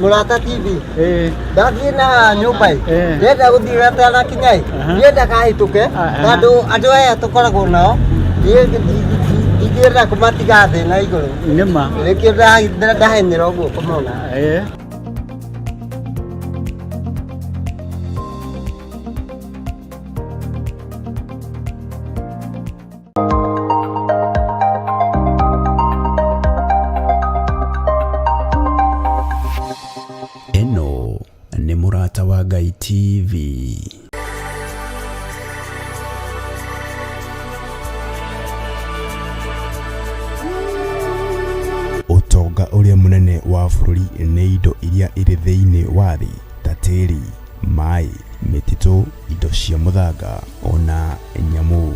Mũrata TV. Ndathiĩ na nyũmba ĩ, ndĩrenda gũthiĩ gatanakinya ĩ, ndĩrenda kahĩtũke tondũ andũ aya tũkoragwo nao ndingĩenda kũmatiga thĩ na igũrũ. Nĩma. Nĩkĩo ndahenyera ũguo kũmona. Ĩno nĩ Mũrata wa Ngai TV. Ũtonga ũrĩa mũnene wa bũrũri nĩ indo iria irĩ thĩinĩ wa thĩ ta tĩri, maĩ, mĩtitũ, indo cia mũthanga ona nyamũ.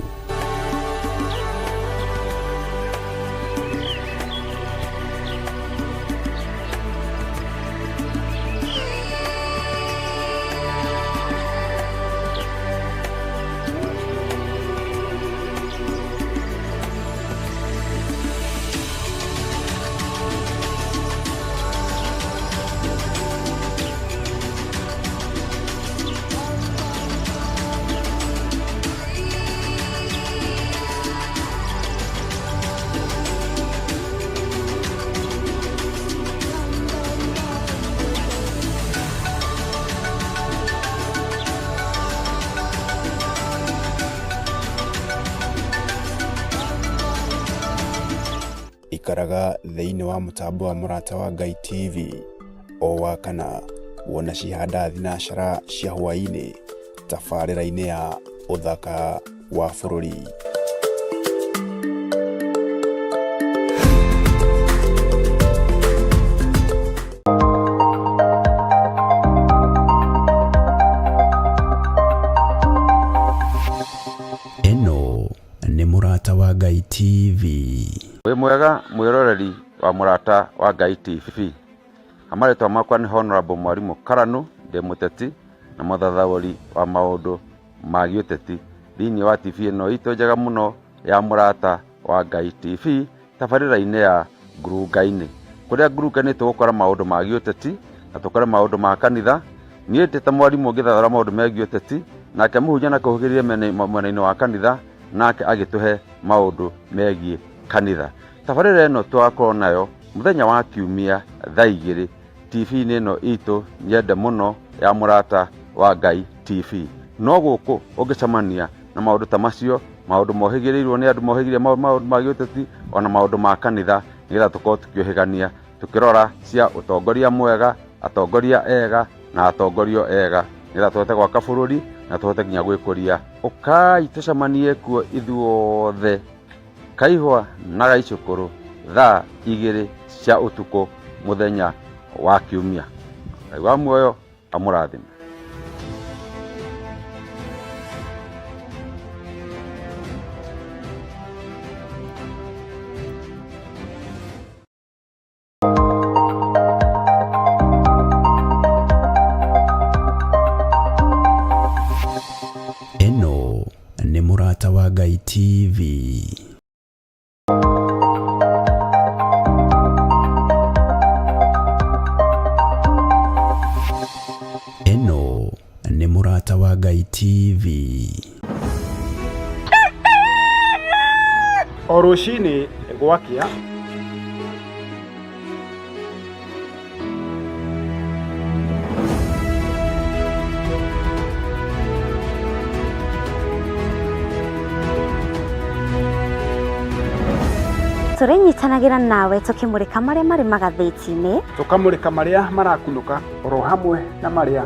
Ikaraga thĩinĩ wa mũtambo wa Mũrata wa Ngai TV o wa kana wona cihanda thinacara cia hwaĩ-inĩ tabarĩra-inĩ ya ũthaka wa bũrũri. Ĩno nĩ Mũrata wa Ngai TV. Wĩ mwega mwĩroreri wa Mũrata wa Ngai TV. Marĩtwa makwa nĩ Honorable Mwarimũ Karanu, ndĩ mũteti na mũthathaũri wa maũndũ ma gĩũteti thĩinĩ wa TV ĩno itũ njega mũno ya Mũrata wa Ngai TV, tabarĩra-inĩ ya Ngurunga-inĩ. Kũrĩa ngurunga-inĩ tũgũkora maũndũ ma gĩũteti na tũkore maũndũ ma kanitha. Niĩ ndĩ ta mwarimũ ngĩthathaũra maũndũ megiĩ ũteti. Nake mũhunjia nake ũhĩgĩrĩire mwena-inĩ wa kanitha, nake agĩtũhe maũndũ megiĩ kanitha. Tabarĩra ĩno tũgakorwo nayo mũthenya wa Kiumia thaa 2 TV-inĩ ĩno itũ nyende mũno ya Mũrata wa Ngai TV. No gũkũ ũngĩcemania na maũndũ ta macio, maũndũ mohĩgĩrĩirwo nĩ andũ mohĩgĩrĩire maũndũ ma gĩũteti ona maũndũ ma kanitha, nĩgetha tũkorwo tũkĩũhĩgania tũkĩrora cia ũtongoria mwega, atongoria ega na atongorio ega, nĩgetha tũhote gwaka bũrũri na tũhote nginya gwĩkũria. Ũkai tũcemanie kuo ithuothe, Kaihwa na Gaicũkũrũ, thaa 2 cia ũtukũ mũthenya wa Kiumia. Ngai wa muoyo amũrathime. Ĩno nĩ Mũrata wa Ngai TV. Ĩno nĩ Mũrata wa Ngai TV. O rũcinĩ gwakĩa, Tũrĩnyitanagĩra nawe tũkĩmũrĩka marĩa marĩ magathĩti-inĩ, tũkamũrĩka marĩa marakunũka oro hamwe na marĩa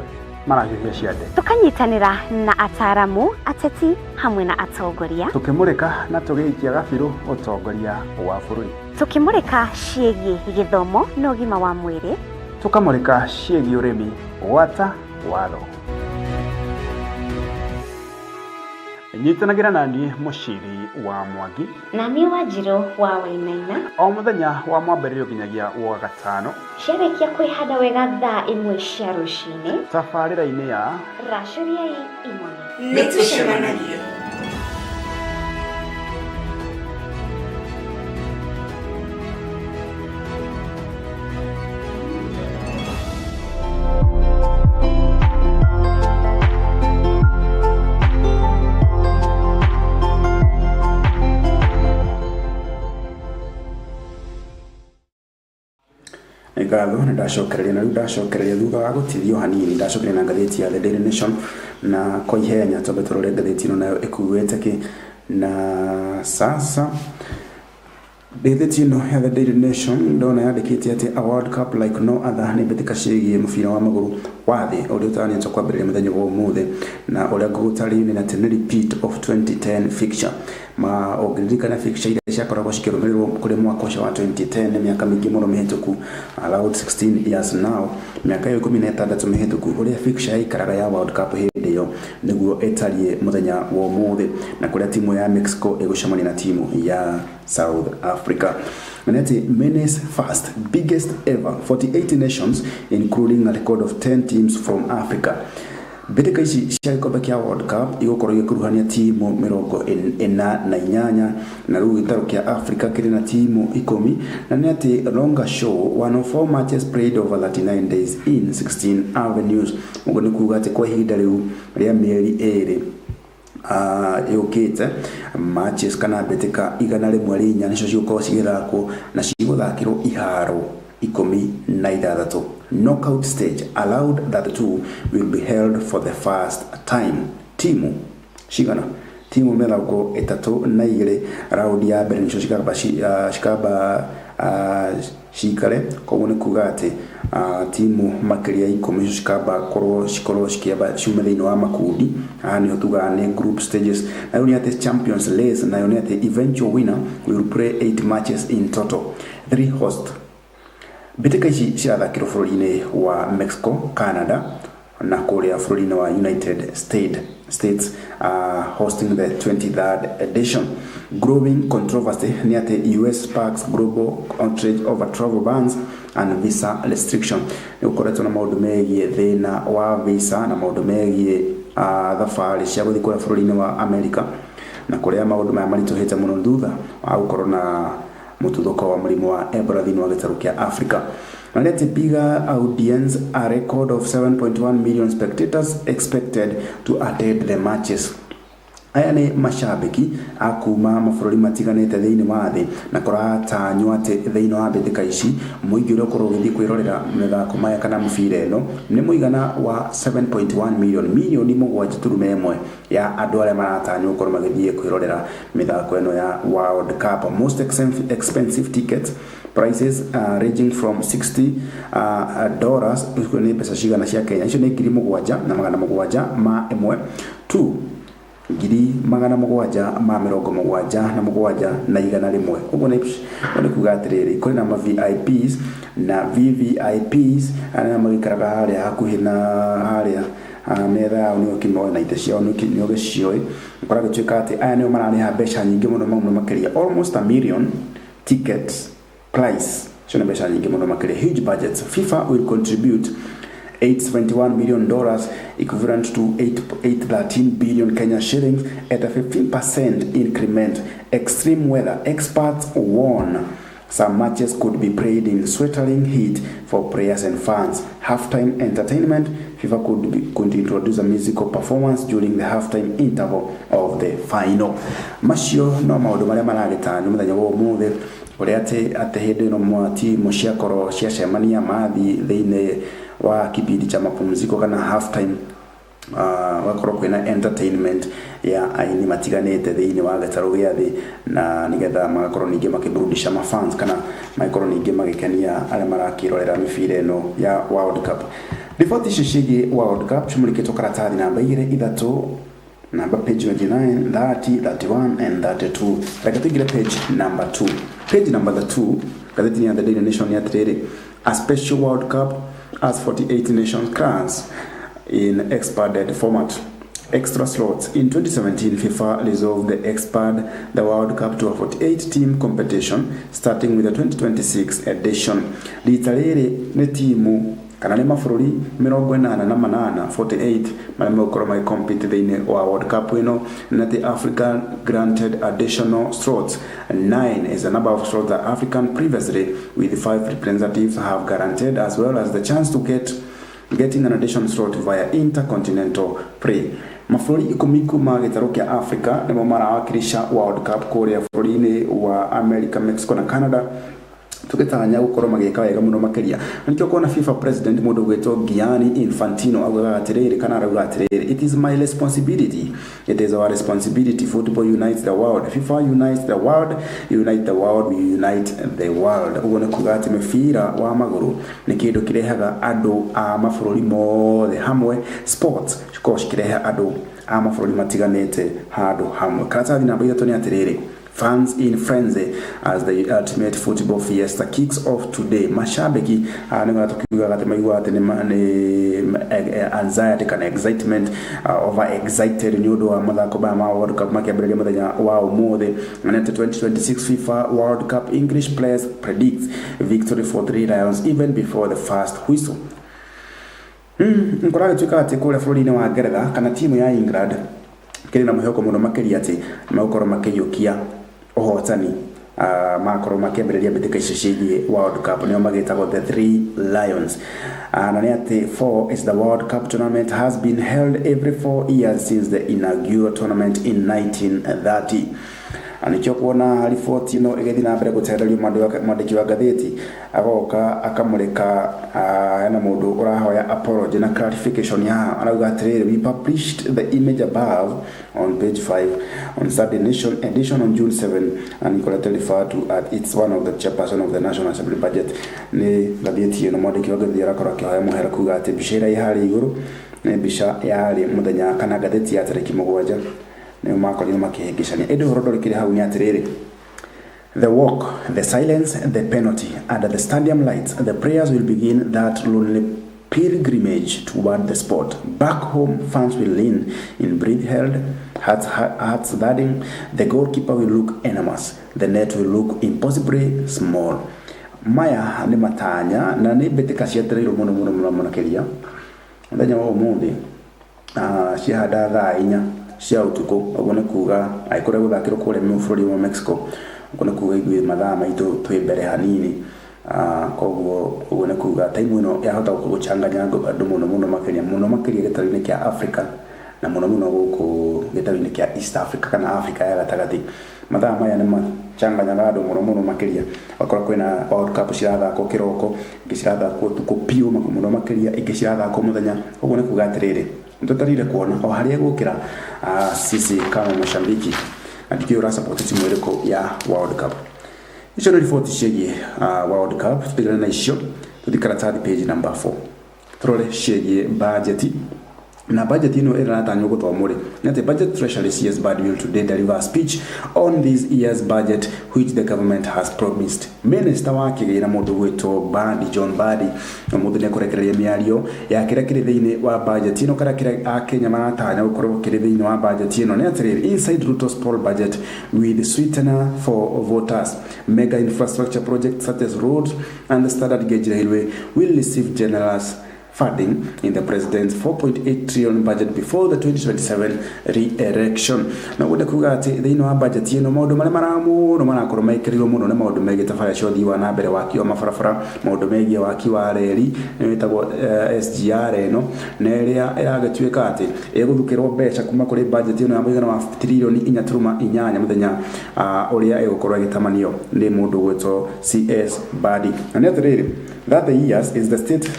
marahiũhia ciande, tũkanyitanĩra na ataaramu, ateti hamwe na atongoria, tũkĩmũrĩka na tũgĩikia gabirũ ũtongoria wa bũrũri, tũkĩmũrĩka ciĩgiĩ gĩthomo na ũgima wa mwĩrĩ, tũkamũrĩka ciĩgiĩ ũrĩmi gwata watho. Nyitanagĩra na niĩ Mũciri wa Mwangi na niĩ Wanjirũ wa Wainaina, o mũthenya wa mwambĩrĩrio nginyagia wa gatano, ciarĩkia kwĩhanda wega thaa 1 cia rũcinĩ, tabarĩra-inĩ ya Racũriai Imone. Nĩtũcemanagie. Nĩ ngatho nĩ ndacokereria na rĩu ndacokereria thutha wa gũtithio hanini, ndacokereria na ngathĩti ya The Daily Nation na kwa ihenya twambe tũrore ngathĩti ĩno nayo ĩkuĩte kĩ. Na sasa ngathĩti ĩno ya The Daily Nation ndona yandĩkĩte atĩ a World Cup like no other, nĩ mbĩtĩka ciĩgiĩ mũbira wa magũrũ wa thĩ ũrĩa ũtanyĩtwo kwambĩrĩria mũthenya wa ũmũthĩ, na ũrĩa ngũgũtarĩria nĩ atĩ nĩ repeat of 2010 fixture. Ma ũngĩririkana fixture iria ciakoragwo cikĩrũmĩrĩrwo kũrĩ mwaka ũcio wa 2010, nĩ mĩaka mĩingĩ mũno mĩhĩtũku, around 16 years now, mĩaka ĩyo 16 mĩhĩtũku, ũrĩa fixture yaikaraga ya World Cup hĩndĩ ĩyo nĩguo ĩtariĩ mũthenya wa ũmũthĩ, na kũrĩa timu ya Mexico ĩgũcemania na timu ya South Africa. Na atĩ Menace first biggest ever 48 nations including a record of 10 teams from Africa. Mbĩtĩka ici cia gĩkombe kĩa World Cup igũkorwo igĩkuruhania timu 48, na rĩu gĩtarũ kĩa Africa kĩrĩ na timu 10, na nĩ atĩ longer show 104 matches played over 39 days in 16 avenues. Ũguo nĩ kuga atĩ kwa ihinda rĩu rĩa mĩeri 2 yũkĩte, matches kana mbĩtĩka 104 nĩcio cigũkorwo cigĩthakwo na cigũthakĩrwo iharo 16. Knockout stage allowed 32 will be held for the first time. Timu cigana? Timu 32 raundi ya mbere nĩcio cikamba cikare. Koguo nĩ kuga atĩ timu makĩria 10 nĩcio cikamba korwo cikorwo cikĩamba ciume thĩinĩ wa makundi. Haha nĩho tugaga nĩ group stages. Na rĩu nĩ atĩ Champions League nayo nĩ atĩ eventual winner will play 8 matches in total, 3 host. Mbĩtĩka ici cirathakĩrwo bũrũri-inĩ wa Mexico, Canada na kũrĩa bũrũri-inĩ wa United States, hosting the 23rd edition. Growing controversy nĩ atĩ US sparks global outrage over travel bans and visa restriction. Nĩ gũkoretwo na maũndũ megiĩ thĩna wa visa na maũndũ megiĩ thabarĩ cia gũthiĩ kũrĩa bũrũri-inĩ wa America, na kũrĩa maũndũ maya maritũhĩte mũno thutha wa gũkorwo na mũtuthũko wa mũrimũ wa Ebola thĩinĩ wa gĩtarũ kĩa Africa. Na nĩ atĩ bigger audience, a record of 7.1 million spectators expected to attend the matches. Aya nĩ macambĩki a kuma mabũrũri matiganĩte thĩinĩ wa thĩ, na kũratanywo atĩ thĩinĩ wa mbĩtĩka ici mũingĩ ũrĩa ũkorwo ũgĩthiĩ kwĩrorera mĩthako maya kana mĩbira ĩno nĩ mũigana wa 7.1 million, mirioni 7.1 ya andũ arĩa maratanywo gũkorwo magĩthiĩ kwĩrorera mĩthako ĩno ya World Cup. Most expensive tickets prices ranging from 60 dollars, icio nĩ mbeca cigana cia Kenya? Icio nĩ 7,701 to 777,100. Ũguo nĩ kuga atĩrĩrĩ, kũrĩ na ma VIPs na VVIPs, arĩa magĩikaraga harĩa hakuhĩ na harĩa metha yao nĩ ũkĩmoĩ na itĩ ciao nĩ ũgĩciũĩ. Kũragĩtuĩka atĩ aya nĩo mararĩha mbeca nyingĩ mũno mũno makĩria, almost a million tickets price. Icio nĩ mbeca nyingĩ mũno makĩria, huge budgets. FIFA will contribute $871 million, equivalent to 8, 813 billion Kenya shillings, at a 15% increment. Extreme weather experts warn some matches could be played in sweltering heat for players and fans. Halftime entertainment: FIFA could introduce a musical performance during the halftime interval of the final. Macio no maũndũ marĩa maragĩtanywo mũthenya wa ũmũthĩ, ũrĩa atĩ hĩndĩ ĩno timu ciakorwo ciacemania mathi thĩinĩ wa kipindi cha mapumziko kana halftime, gakorwo kwĩna entertainment ya aini matiganĩte thĩinĩ wa gĩtarũ gĩa thĩ, na nĩgetha magakorwo ningĩ makĩburudisha mafans kana magakorwo ningĩ magĩkenia arĩa marakĩrorera mĩbira ĩno ya World Cup. Riboti icio ciĩgiĩ World Cup cimũrĩkĩtwo karatathi namba 2, 3, namba page 29, 30, 31 and 32. Reke tũingĩre page number 2. Page number 2 ngathĩti ya The Daily Nation nĩ atĩrĩrĩ, a special World Cup as 48 nations clash in expanded format. Extra slots. In 2017, FIFA resolved to expand the World Cup to a 48 team competition starting with the 2026 edition. Rita rĩrĩ nĩ timu kana nĩ mabũrũri 88, 48, marĩa megũkorwo magĩcompete thĩinĩ wa World Cup ĩno, na atĩ Africa granted additional slots. 9 is the number of slots that African previously with five representatives have guaranteed, as well as the chance to getting an additional slot via intercontinental play. Mabũrũri 10 kuma gĩtarũ kĩa Africa nĩmo marawakilisha World Cup kũrĩa bũrũri-inĩ wa America, Mexico na Canada, tũgĩtanya gũkorwo magĩka wega mũno makĩria. Na nĩkĩo kuona FIFA president, mũndũ ũgwĩtwo Gianni Infantino, augaga atĩrĩrĩ kana arauga atĩrĩrĩ, "It is my responsibility, it is our responsibility. Football unites the world. FIFA unites the world. Unite the world, we unite the world." Ũguo nĩ kuga atĩ mĩbira wa magũrũ nĩ kĩndũ kĩrehaga andũ a mabũrũri mothe hamwe. Sports cikoragwo cikĩrehe andũ a mabũrũri matiganĩte handũ hamwe. Karatathi namba 3 nĩ atĩrĩrĩ, fans in frenzy as the ultimate football fiesta kicks off today. Mashabiki nĩ tukiugaga atĩ maiguaga atĩ nĩ anxiety kana excitement, over excited nĩ ũndũ wa mathako maya ma World Cup makĩambĩrĩria mũthenya wa ũmũthĩ. Na nĩ atĩ 2026 FIFA World Cup, English players predicts victory for Three Lions even before the first whistle. Ngoragĩtuĩka atĩ kũrĩa bũrũri-inĩ wa Ngeretha kana timu ya England kĩrĩ na mwĩhoko mũno makĩria atĩ megũkorwo makĩiyũkia ũhotani, magakorwo makĩambĩrĩria mbĩtĩka icio ciĩgiĩ World Cup, nĩo magĩtagwo the Three Lions. Na nĩ atĩ four is the World Cup tournament has been held every 4 years since the inaugural tournament in 1930. Na nĩkĩo kuona riboti ĩno ĩgĩthiĩ na mbere gũtenderio, mwandĩki wa ngathĩti agoka akamũrĩka. Hena mũndũ ũrahoya apology na clarification haha, arauga atĩrĩrĩ, we published the image above on page 5 on Saturday Nation edition on June 7 and correctly referred to at it's one of the chairperson of the National Assembly budget. Nĩ ngathĩti ĩno mwandĩki wa ngathĩti arakorwo akĩhoya mũhera kuga atĩ mbica ĩrĩa ĩ harĩa igũrũ nĩ mbica yarĩ mũthenya kana ngathĩti ya tarĩki 7, nĩo makorirwo makĩhĩngĩcania. Ĩndĩ ũhoro ndũrĩkĩrĩ hau, nĩ atĩrĩrĩ, the walk, the silence, the penalty. Under the stadium lights, the players will begin that lonely pilgrimage toward the spot. Back home, fans will lean in, breath held, hearts thudding. The goalkeeper will look enormous. The net will look impossibly small. Maya nĩ matanya na nĩ mbĩtĩka cietereirwo mũno mũno mũno makĩria mũthenya wa ũmũthĩ, ciahanda thaa 4 cia ũtukũ. Ũguo nĩ kuga angĩkorwo gũthakĩrwo kũrĩa bũrũri wa Mexico, ũguo nĩ kuga ithuĩ mathaa maitũ twĩ mbere hanini. Koguo ũguo nĩ kuga time ĩno yahota gũchanganya andũ mũno mũno makĩria, mũno makĩria gĩtarũ-inĩ kĩa Africa na mũno mũno gũkũ gĩtarũ-inĩ kĩa East Africa kana Africa ya gatagatĩ. Mathaa maya nĩ machanganyaga andũ mũno mũno makĩria. Ũgakora kwĩna World Cup cirathakwo kĩroko, ingĩ cirathakwo ũtukũ piũ mũno makĩria, ingĩ cirathakwo mũthenya. Ũguo nĩ kuga atĩrĩrĩ, nĩtwetereire kuona o harĩa egũkĩra sisi kama mashabiki, na ndikĩũĩ ũra support timu ĩrĩkũ ya World Cup. Icio nĩ riboti ciĩgiĩ World Cup. Tũtigane na icio, tũthiĩ karatathi page number 4, tũrore ciĩgiĩ budget. Na budget ĩno ĩrĩa ĩratanywo gũthomwo rĩ, nĩ atĩ Budget, Treasury CS Mbadi will today deliver a speech on this year's budget, which the government has promised. Minister wa kĩgĩna, mũndũ gwĩtwo Mbadi, John Mbadi, ũmũthĩ nĩ ekũrekereria mĩario ya kĩrĩa kĩrĩ thĩinĩ wa budget ĩno, kana kĩrĩa Akenya maratanya gũkorwo kĩrĩ thĩinĩ wa budget ĩno. Nĩ atĩrĩrĩ, inside Ruto's poll budget with sweetener for voters, mega infrastructure projects such as roads and the standard gauge railway will receive generous funding in the president's 4.8 trillion budget before the 2027 re-election. Na ũguo nĩ kuga atĩ thĩinĩ wa budget ĩno, maũndũ marĩa mũno marakorwo mekĩrĩirwo mũno nĩ maũndũ megiĩ tabarĩra cia ũthii wa na mbere, waki wa mabarabara, maũndũ megiĩ waki wa reri nĩ ĩtagwo SGR ĩno, na ĩrĩa ĩragĩtuĩka atĩ ĩgũthukĩrwo mbeca kuma kũrĩ budget ĩno ya mũigana wa tiririoni 4.8 mũthenya ũrĩa ĩgũkorwo ĩgĩtamanio nĩ mũndũ ũgwĩtwo CS Mbadi. Na nĩ atĩrĩrĩ, that the years is the state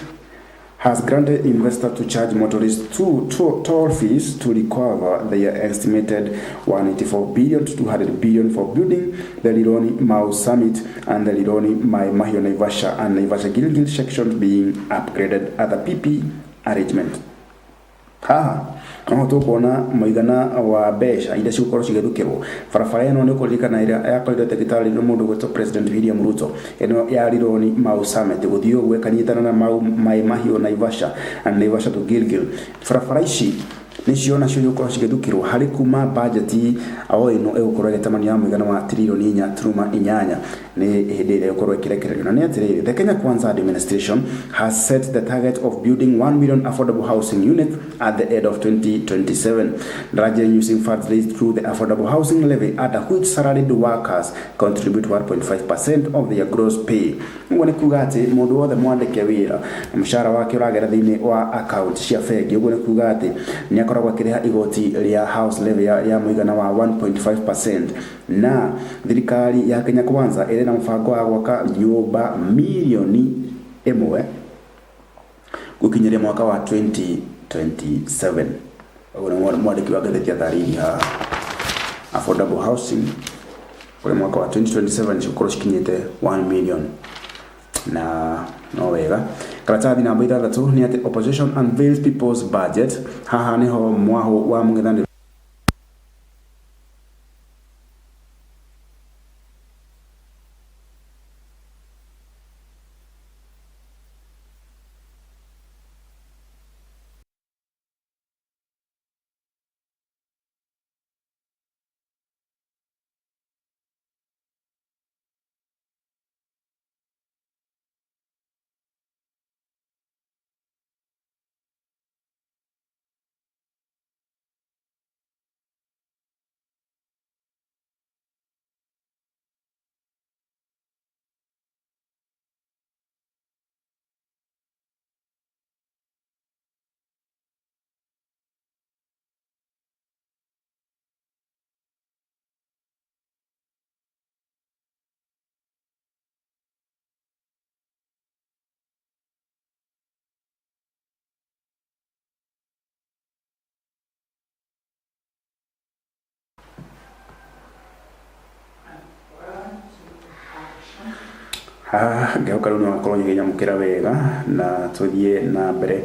has granted investor to charge motorists two toll fees to recover their estimated 184 billion to 200 billion for building the Rironi Mau Summit and the Rironi Mai Mahiu Naivasha and Naivasha Gilgil sections being upgraded at the PP arrangement. Haha no tũkuona mũigana wa mbeca iria cigũkorwo cigĩthukĩrwo barabara ĩno. Nĩ ũkũririkana ĩrĩa yakorirwo ĩgĩtarĩrio mũndũ gwĩtwo President William Ruto, ĩno ya Rironi Mau Summit gũthiĩ ũguo ĩkanyitana na Mau Mai Mahiũ Naivasha and Naivasha to Gilgil. Barabara ici nĩcio nacio igũkorwo cigĩthukĩrwo harĩ kuma bajeti o ĩno ĩgũkorwo ĩgĩtamanio ya mũigana wa tiririoni 4.8 nĩ hĩndĩ ĩrĩa ĩgũkorwo ĩkĩrekererio. Na nĩ atĩrĩrĩ, the Kenya Kwanza administration has set the target of building 1 million affordable housing units at the end of 2027, largely using funds raised through the affordable housing levy, under which salaried workers contribute 1.5% of their gross pay. Ũguo nĩ kuga atĩ mũndũ wothe mwandĩke wĩra na mũcara wake ũragera thĩinĩ wa account cia bengi, ũguo nĩ kuga atĩ nĩ akoragwo akĩrĩha igoti rĩa house levy ya mũigana wa 1.5%. Na thirikari ya Kenya Kwanza ĩrĩ na mũbango wa gwaka nyũmba mirioni 1 gũkinyĩria mwaka wa 2027. Ũguo nĩ mwandĩki wa ngathĩti atarĩirie haha, affordable housing kũrĩ mwaka wa 2027 cigũkorwo cikinyĩte 1 million. Na no wega, karatathi namba 6 nĩ atĩ opposition unveils people's budget. Haha niho mwahu wa mũng'ethanĩro haha. Ngĩhoka rĩu nĩwakorwo ũkĩnyamũkĩra wega, na tũthiĩ na mbere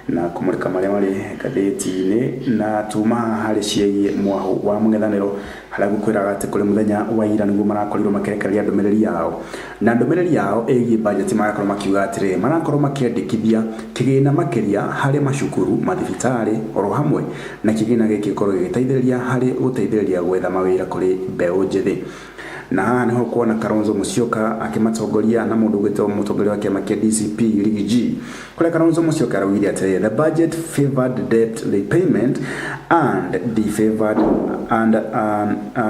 na kũmũrĩka marĩa marĩ ngathĩti-inĩ. Na tuma haha harĩ ciĩgiĩ mwahu wa mũng'ethanĩro, harĩa ngũkwĩraga atĩ kũrĩ mũthenya wa ira nĩguo marakorirwo makĩrekereria ndũmĩrĩri yao. Na ndũmĩrĩri yao ĩgiĩ budget, marakorwo makiuga atĩrĩrĩ, marakorwo makĩandĩkithia kĩgĩna makĩria harĩ macukuru, mathibitarĩ, oro hamwe na kĩgĩna gĩkĩ gĩkorwo gĩgĩteithĩrĩria harĩ gũteithĩrĩria gwetha mawĩra kũrĩ mbeũ njĩthĩ. Na haha nĩho kuona Kalonzo Musyoka akĩmatongoria na mũndũ ũgwĩtwo mũtongoria wa kĩama kĩa DCP Riggy G, kũrĩa Kalonzo Musyoka araugire atĩrĩrĩ, "The budget favored debt repayment and defavored and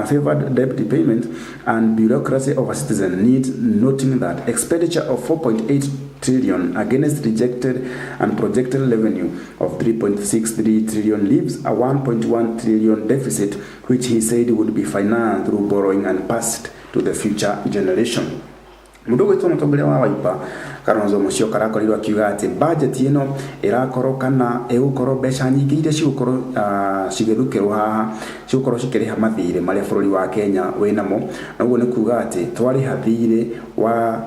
favored debt repayment and bureaucracy over citizen needs, noting that expenditure of 4.8 trillion against rejected and projected revenue of 3.63 trillion leaves a 1.1 trillion deficit, which he said would be financed through borrowing and passed to the future generation." Mũndũ ũgwĩtwo mũtongoria wa Wiper Kalonzo Musyoka arakorirwo akiuga atĩ budget ĩno ĩrakorwo kana ĩgũkorwo mbeca nyingĩ iria cigũkorwo cigĩthukĩrwo haha cigũkorwo cikĩrĩha mathirĩ marĩa bũrũri wa Kenya wĩnamo. Na ũguo nĩ kuga atĩ twarĩha thirĩ wa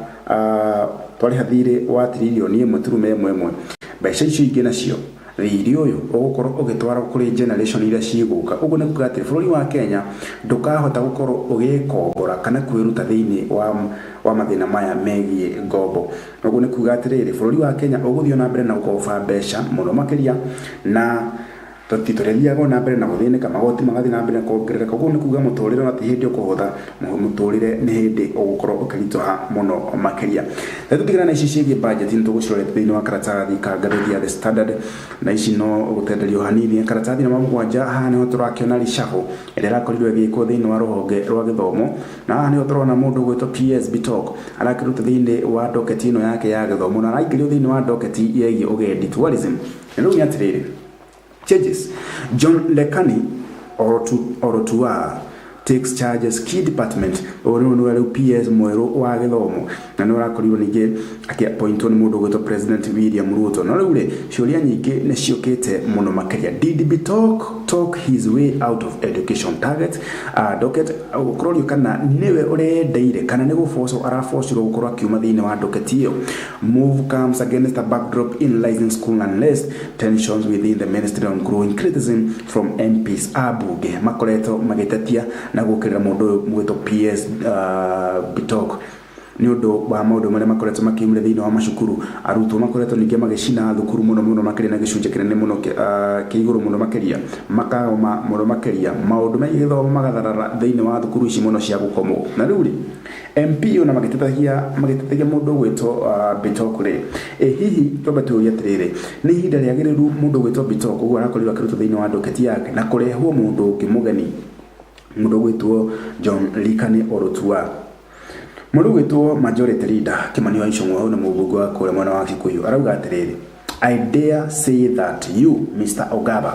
1.11 tiririoni, mbeca icio ingĩ nacio thirĩ ũyũ ũgũkorwo ũgĩtwarwo kũrĩ generation iria cigũka. Ũguo nĩ kuga atĩ bũrũri wa Kenya ndũkahota gũkorwo ũgĩkombora kana kwĩruta thĩinĩ wa mathĩna maya megiĩ ngombo. Ũguo nĩ kuga atĩrĩrĩ, bũrũri wa Kenya ũgũthiĩ na mbere na gũkoba mbeca mũno makĩria, na tũrĩthiaga na mbere na gũthĩnĩka, magoti magathiĩ na mbere na kuongerereka. Ũguo nĩ kuga mũtũrĩre ona ti hĩndĩ ũkũhũtha, mũtũrĩre nĩ hĩndĩ ũgũkorwo ũkĩritũha mũno makĩria. Reke tũtigane na ici ciĩgiĩ budget, nĩ tũgũcirorete thĩinĩ wa karatathi ka ngathĩti ya The Standard, na ici no gũtenderio hanini. Karatathi namba 7, haha nĩho tũrakĩona reshuffle ĩrĩa ĩrakorirwo ĩgĩkwo thĩinĩ wa rũhonge rwa gĩthomo. Na haha nĩho tũrona mũndũ ũgwĩtwo PS Bitok arakĩrutwo thĩinĩ wa docket ĩno yake ya gĩthomo na araingĩrio thĩinĩ wa docket ĩgiĩ ũgendi, tourism. Na rĩu nĩ atĩrĩrĩ, changes: John Lekani Orotua takes charge as key department. Ũyũ nĩwe rĩu PS mwerũ wa gĩthomo, na nĩ ũrakorirwo ningĩ akĩappointwo nĩ mũndũ ũgwĩtwo President William Ruto. No rĩu rĩ, ciũria nyingĩ nĩ ciũkĩte mũno makĩria. Did Bitok talk his way out of education target docket? Gũkũrorio kana nĩwe ũrendeire kana nĩ gũbocwo arabocirwo gũkorwo akiuma thĩinĩ wa docket ĩyo. Move comes against a backdrop in rising school unrest, tensions within the ministry and growing criticism from MPs. Abunge makoretwo magĩtetia na gũkĩrĩra mũndũ ũyũ mwĩtwo PS Bitok nĩ ũndũ wa maũndũ marĩa makoretwo makiumĩra thĩinĩ wa macukuru. Arutwo makoretwo ningĩ magĩcina thukuru mũno mũno makĩria na gĩcunjĩ kĩnene mũno kĩ igũrũ mũno makĩria, makagoma mũno makĩria, maũndũ megiĩ gĩthomo magatharara thĩinĩ wa thukuru ici mũno cia gũkomwo. Na rĩu rĩ, MP ona magĩtetagia mũndũ ũgwĩtwo Bitok rĩ, ĩ hihi twambe tũrie atĩrĩrĩ, nĩ ihinda rĩagĩrĩru mũndũ ũgwĩtwo Bitok ũguo arakorirwo akĩrutwo thĩinĩ wa docket yake na kũrehwo mũndũ ũngĩ mũgeni, mũndũ ũgwĩtwo John Likani Orotua? Mũndũ ũgwĩtwo majority leader Kimani wa Ichung'wa, ũyũ nĩ mũmbunge wa kũrĩa mwena wa Kikuyu, arauga atĩrĩrĩ, "I dare say that you, Mr. Ogaba,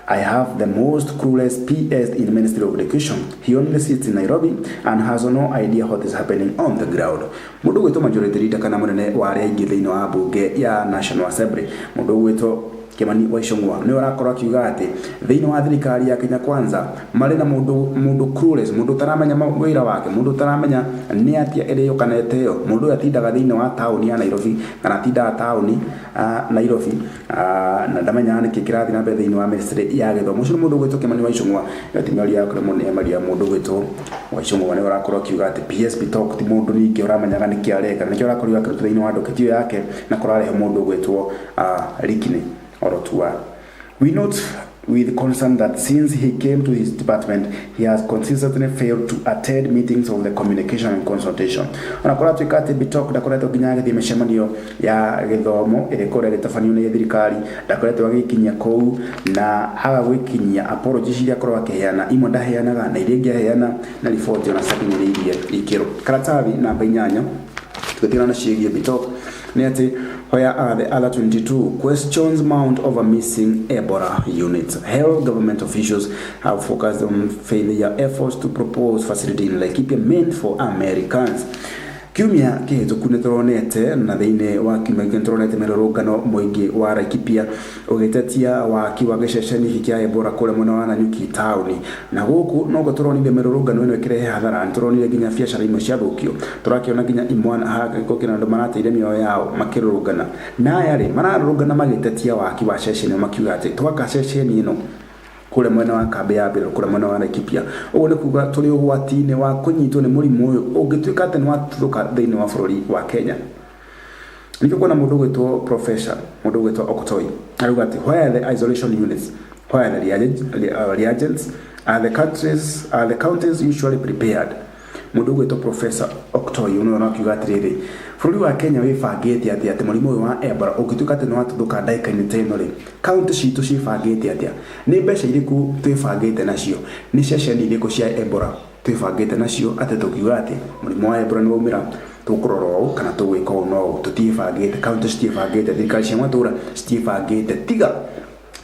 I have the most clueless PS in Ministry of Education. He only sits in Nairobi and has no idea what is happening on the ground." Mũndũ ũgwĩtwo majority leader kana mũnene wa arĩa aingĩ thĩinĩ wa mbunge ya National Assembly, mũndũ ũgwĩtwo Kimani wa Ichung'wa, nĩwe ũrakorwo akiuga atĩ thĩinĩ wa thirikari ya Kenya Kwanza marĩ na mũndũ clueless, mũndũ ũtaramenya wĩra wake, mũndũ ũtaramenya nĩ atĩa ĩrĩo kana ĩteo. Mũndũ ũyũ atindaga thĩinĩ wa taũni ya Nairobi kana atindaga taũni Nairobi na ndamenyaga nĩkĩ kĩrathiĩ na mbere thĩinĩ wa ministry ya gĩthomo. Ũcio nĩ mũndũ ũgwĩtwo Kimani wa Ichung'wa. Ĩyo ti mĩario ya kũremwo nĩ mĩario ya mũndũ ũgwĩtwo wa Ichung'wa. Nĩwe ũrakorwo akiuga atĩ PS Bitok ti mũndũ ningĩ ũramenyaga nĩkĩ areka, nĩkĩo ũrakorirwo akĩrutwo thĩinĩ wa docket ĩyo yake na kũrarehe mũndũ ũgwĩtwo Likini Orotua. "We note with concern that since he came to his department, he has consistently failed to attend meetings of the communication and consultation." Ona korwo atuĩka atĩ Bitok ndakoretwo nginya agĩthiĩ mĩcemanio ya gĩthomo ĩrĩa ĩkoragwo ĩgĩtabanio nĩ thirikari, ndakoretwo agĩkinyia kũu, na aga gwĩkinyia apologies iria akorwo akĩheana, imwe ndaheanaga na iria ingĩ aheana na riboti ona citakinyanĩirie ikĩro. Karatathi namba 8, tũgĩtigana na ciĩgiĩ Bitok, nĩ atĩ where are the other 22? Questions mount over missing Ebola units. Health government officials have focused on failure efforts to propose facility in Laikipia meant for Americans. Kiumia kĩhĩtũku nĩ tũronete, na thĩinĩ wa kiumia gĩkĩ nĩ tũronete mĩrũrũngano mũingĩ wa Laikipia ũgĩtetia waki wa gĩceceni gĩkĩ kĩa Ebola kũrĩa mwena wa Nanyuki taũni. Na gũkũ noguo tũronire mĩrũrũngano ĩno ĩkĩrehe hathara. Nĩ tũronire nginya biacara imwe ciathũkio, tũrakĩona nginya imwana gũkĩra andũ marateire mĩoyo yao makĩrũrũngana. Na aya rĩ, mararũrũngana magĩtetia waki wa ceceni, makiuga atĩ twaka ceceni ĩno kũrĩa mwena wa kambĩ ya mbere kũrĩa mwena wa Laikipia, ũguo nĩ kuga tũrĩ ũgwati-inĩ wa kũnyitwo nĩ mũrimũ ũyũ ũngĩtuĩka atĩ nĩ watuthũka thĩinĩ wa bũrũri wa Kenya. Nĩkĩo kuona mũndũ ũgwĩtwo professor, mũndũ ũgwĩtwo Okotoi, arauga atĩ where are the isolation units, where are the reagents, are the countries, are the counties usually prepared? Mũndũ ũgwĩtwo Professor Octoy nĩwe ũrakiuga atĩrĩrĩ, bũrũri wa Kenya wĩbangĩte atĩa atĩ mũrimũ ũyũ wa Ebola ũngĩtuĩka atĩ nĩ watuthũka ndagĩka-inĩ ta ĩno rĩ, kaunti citũ ciĩbangĩte atĩa, nĩ mbeca irĩkũ twĩbangĩte nacio, nĩ ceceni irĩkũ cia Ebola twĩbangĩte nacio atĩ tũkiuga atĩ mũrimũ wa Ebola nĩ waumĩra tũkũrora ũũ kana tũgwĩka ũũ na ũũ. Tũtiĩbangĩte, kaunti citiĩbangĩte, thirikari cia matũra citiĩbangĩte. Tiga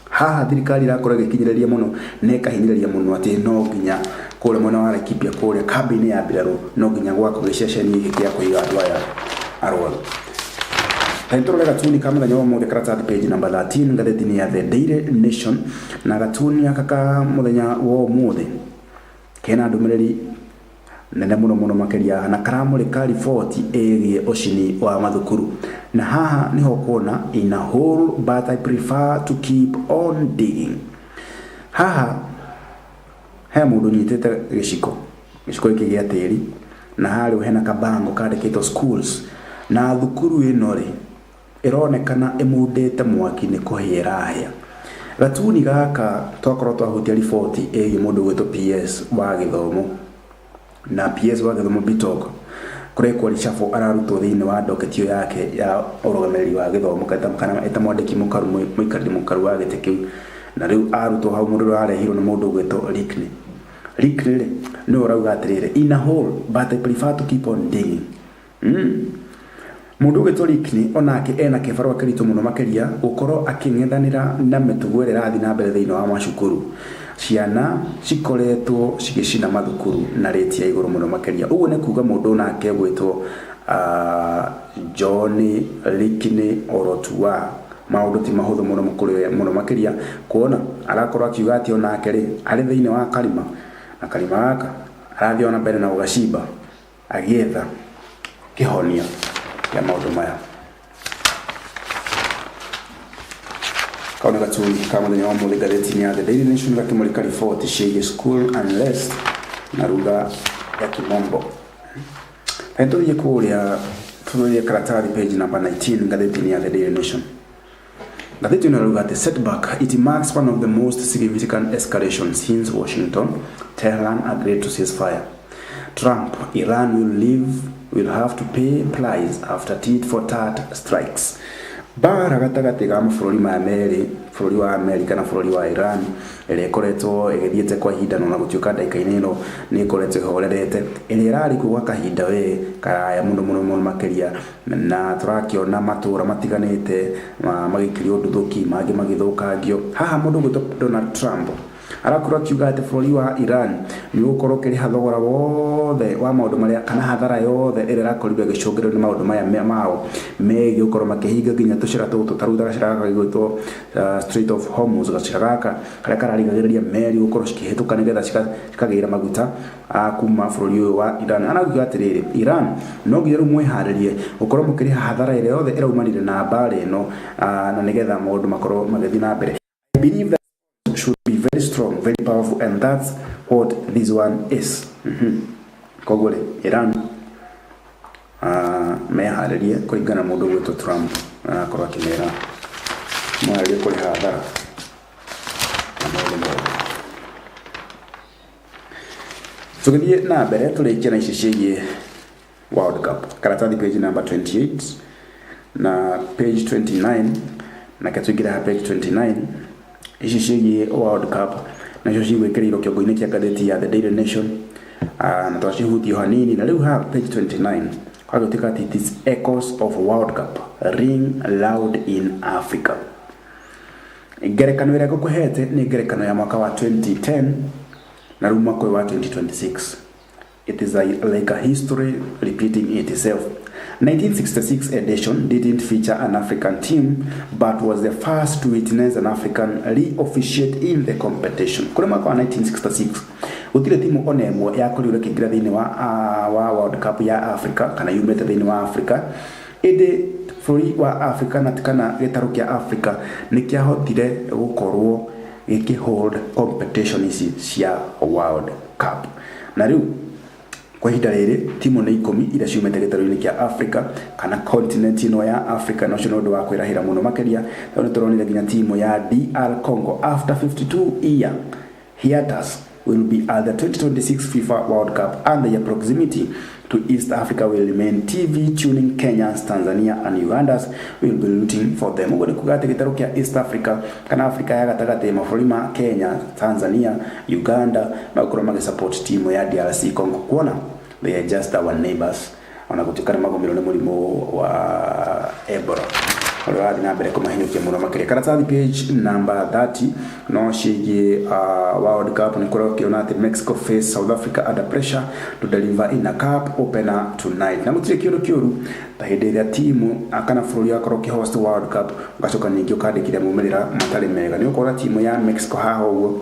haha thirikari ĩrakorwo ĩgĩkinyĩrĩria mũno na ĩkahinyĩrĩria mũno atĩ no nginya kũrĩa mwena wa Laikipia kũrĩa kambĩ-inĩ ya mbirarũ no nginya gwakwo gĩceceni gĩkĩ gĩa kũiga andũ aya arwaru. Ta nĩtũrore gatuni ka mũthenya wa ũmũthĩ, karatathi page number 13 ngathĩti-inĩ ya The Daily Nation. Na gatuni gaka ka mũthenya wa ũmũthĩ kena ndũmĩrĩri nene mũno mũno makĩria na karamũrĩka riboti ĩgiĩ ũcini wa mathukuru. Na haha nĩho kuona in a hole but I prefer to keep on digging. Haha he mũndũ ũnyitĩte gĩciko, gĩciko gĩkĩ gĩa tĩri, na haha rĩu hena kabango kandĩkĩtwo schools. Na thukuru ĩno rĩ ĩronekana ĩmundĩte mwaki nĩ kũhĩa ĩrahĩa. Gatuni gaka twakorwo twahutia riboti ĩgiĩ mũndũ ũgwĩtwo PS wa gĩthomo, na PS wa gĩthomo Bitok kũrekwo reshuffle ararutwo thĩinĩ wa docket yake ya ũrũgamĩrĩri wa gĩthomo kana eta mwandĩki mũkaru mũikarĩri mũkaru wa gĩtĩ kĩu. Na rĩu arutwo hau mũndũ ũrĩa ararehirwo nĩ mũndũ ũgwĩtwo Rickney. Rickney rĩ nĩwe ũrauga atĩrĩrĩ, in a hole but I prefer to keep on digging. Mũndũ ũgwĩtwo Rickney onake ena kĩbarũa kĩritũ mũno makĩria gũkorwo akĩng'ethanĩra na mĩtugo ĩrĩa ĩrathiĩ na mbere thĩinĩ wa macukuru. Ciana cikoretwo cigĩcina mathukuru na rĩti ya igũrũ mũno makĩria. Ũguo nĩ kuga mũndũ nake ũgwĩtwo John Rickney Orotua maũndũ ti mahũthũ mũno kũrĩ we mũno makĩria kuona arakorwo akiuga atĩ onake rĩ arĩ thĩinĩ wa karima, na karima gaka arathiĩ ona mbere na gũgacimba agĩetha kĩhonia kĩa maũndũ maya. Kau nĩ gatuni ka mũthenya wa ũmũthĩ ngathĩti-inĩ ya The Daily Nation gakĩmũrĩka riboti ciĩgiĩ school unrest na lugha ya kimombo. Na tũthiĩ kũrĩa tũthiĩ karatathi page number 19 ngathĩti-inĩ ya The Daily Nation. Ngathĩti ĩno ĩrauga atĩ setback, it marks one of the most significant escalations since Washington Tehran agreed to cease fire. Trump, Iran will have to pay price after tit for tat strikes. Mbara gatagatĩ ga mabũrũri maya merĩ, bũrũri wa Amerika na bũrũri wa Iran, ĩrĩa ĩkoretwo ĩgĩthiĩte kwa ihinda na gũtuĩka ndagĩka-inĩ ĩno nĩ ĩkoretwo ĩhorerete, ĩrĩa ĩrarĩ kuo gwa kahinda we karaya mũno mũno mũno makĩria, na tũrakĩona matũra matiganĩte magĩikĩrio nduthũki, mangĩ magĩthũkangio. Haha mũndũ ũgwĩtwo Donald Trump arakorwo akiuga atĩ bũrũri wa Iran nĩ ũgũkorwo ũkĩrĩha thogora wothe wa maũndũ marĩa kana hathara yothe ĩrĩa ĩrakorirwo ĩgĩcũngĩrĩrio nĩ maũndũ maya mao megiĩ gũkorwo makĩhinga nginya tũcĩra tũtũ, ta rĩu gacĩra gaka gagwĩtwo Strait of Hormuz, gacĩra gaka karĩa kararigagĩrĩria meri gũkorwo cikĩhĩtũka nĩgetha cikagĩra maguta kuma bũrũri ũyũ wa Iran. Arauga atĩrĩrĩ, Iran no nginya rĩu mwĩharĩrie gũkorwo mũkĩrĩha hathara ĩrĩa yothe ĩraumanire na mbara ĩno, na nĩgetha maũndũ makorwo magĩthiĩ na mbere. I believe that should be very strong, very powerful, and that's what this one is. Koguo rĩ, Iran meharĩrie kũringana na mũndũ ũgwĩtwo Trump, arakorwo akĩmera mwarĩrie kũrĩha hathara na maũndũ mothe. Tũgĩthiĩ na mbere tũrĩkie na ici ciĩgiĩ World Cup, karatathi page number 28 na page 29, na ke tũingĩre ha page 29. Ici ciĩgiĩ World Cup nacio cigwĩkĩrĩirwo kĩongo-inĩ kĩa ngathĩti ya The Daily Nation, na twacihutio hanini. Na rĩu ha page 29 kwagĩtuĩka atĩ it is echoes of World Cup ring loud in Africa. Ngerekano ĩrĩa ngũkũhete nĩ ngerekano ya mwaka wa 2010 na rĩu mwaka ũyũ wa 2026. It is like a history repeating itself. 1966 edition didn't feature an African team, but was the first to witness an African re-officiate in the competition. Kũrĩ mwaka wa 1966, gũtirĩ timu ona ĩmwe yakorirwo ĩkĩingĩra thĩinĩ wa World Cup ya Africa kana yumĩte thĩinĩ wa Africa, ĩndĩ bũrũri wa Africa na kana gĩtarũ kĩa Africa nĩ kĩahotire gũkorwo gĩkĩ hold competition ici cia World Cup. Na rĩu kwa ihinda rĩrĩ timu nĩ 10 iria ciumĩte gĩtarũ-inĩ kĩa Africa kana continent ĩno ya Africa, na ũcio nĩ ũndũ wa kwĩrahĩra mũno makĩria, tondũ nĩ tũronire nginya timu ya DR Congo after 52 year hiatus will be at the 2026 FIFA World Cup and their proximity to East Africa will remain TV tuning. Kenyans, Tanzania and Ugandas will be rooting for them. Ũguo nĩ kuga atĩ gĩtarũ kĩa East Africa kana Africa ya gatagatĩ, mabũrũri ma Kenya, Tanzania, Uganda magũkorwo magĩsupport timu ya DRC Congo kuona they are just our neighbors, ona gũtuĩka nĩ magũmĩrwo nĩ mũrimũ wa Ebola ũrĩa ũrathiĩ na mbere kũmahinyũkia mũno makĩria. Karatathi page number 30 no ciĩgiĩ World Cup, nĩ kũrĩa ũkĩona atĩ Mexico face South Africa under pressure to deliver in a cup opener tonight. Na gũtirĩ kĩũndũ kĩũru ta hĩndĩ ĩrĩa timu kana bũrũri wakorwo ũkĩhost World Cup, ũgacoka ningĩ ũkandĩkithia maumĩrĩra matarĩ mega. Nĩ ũkora timu ya Mexico haha ũguo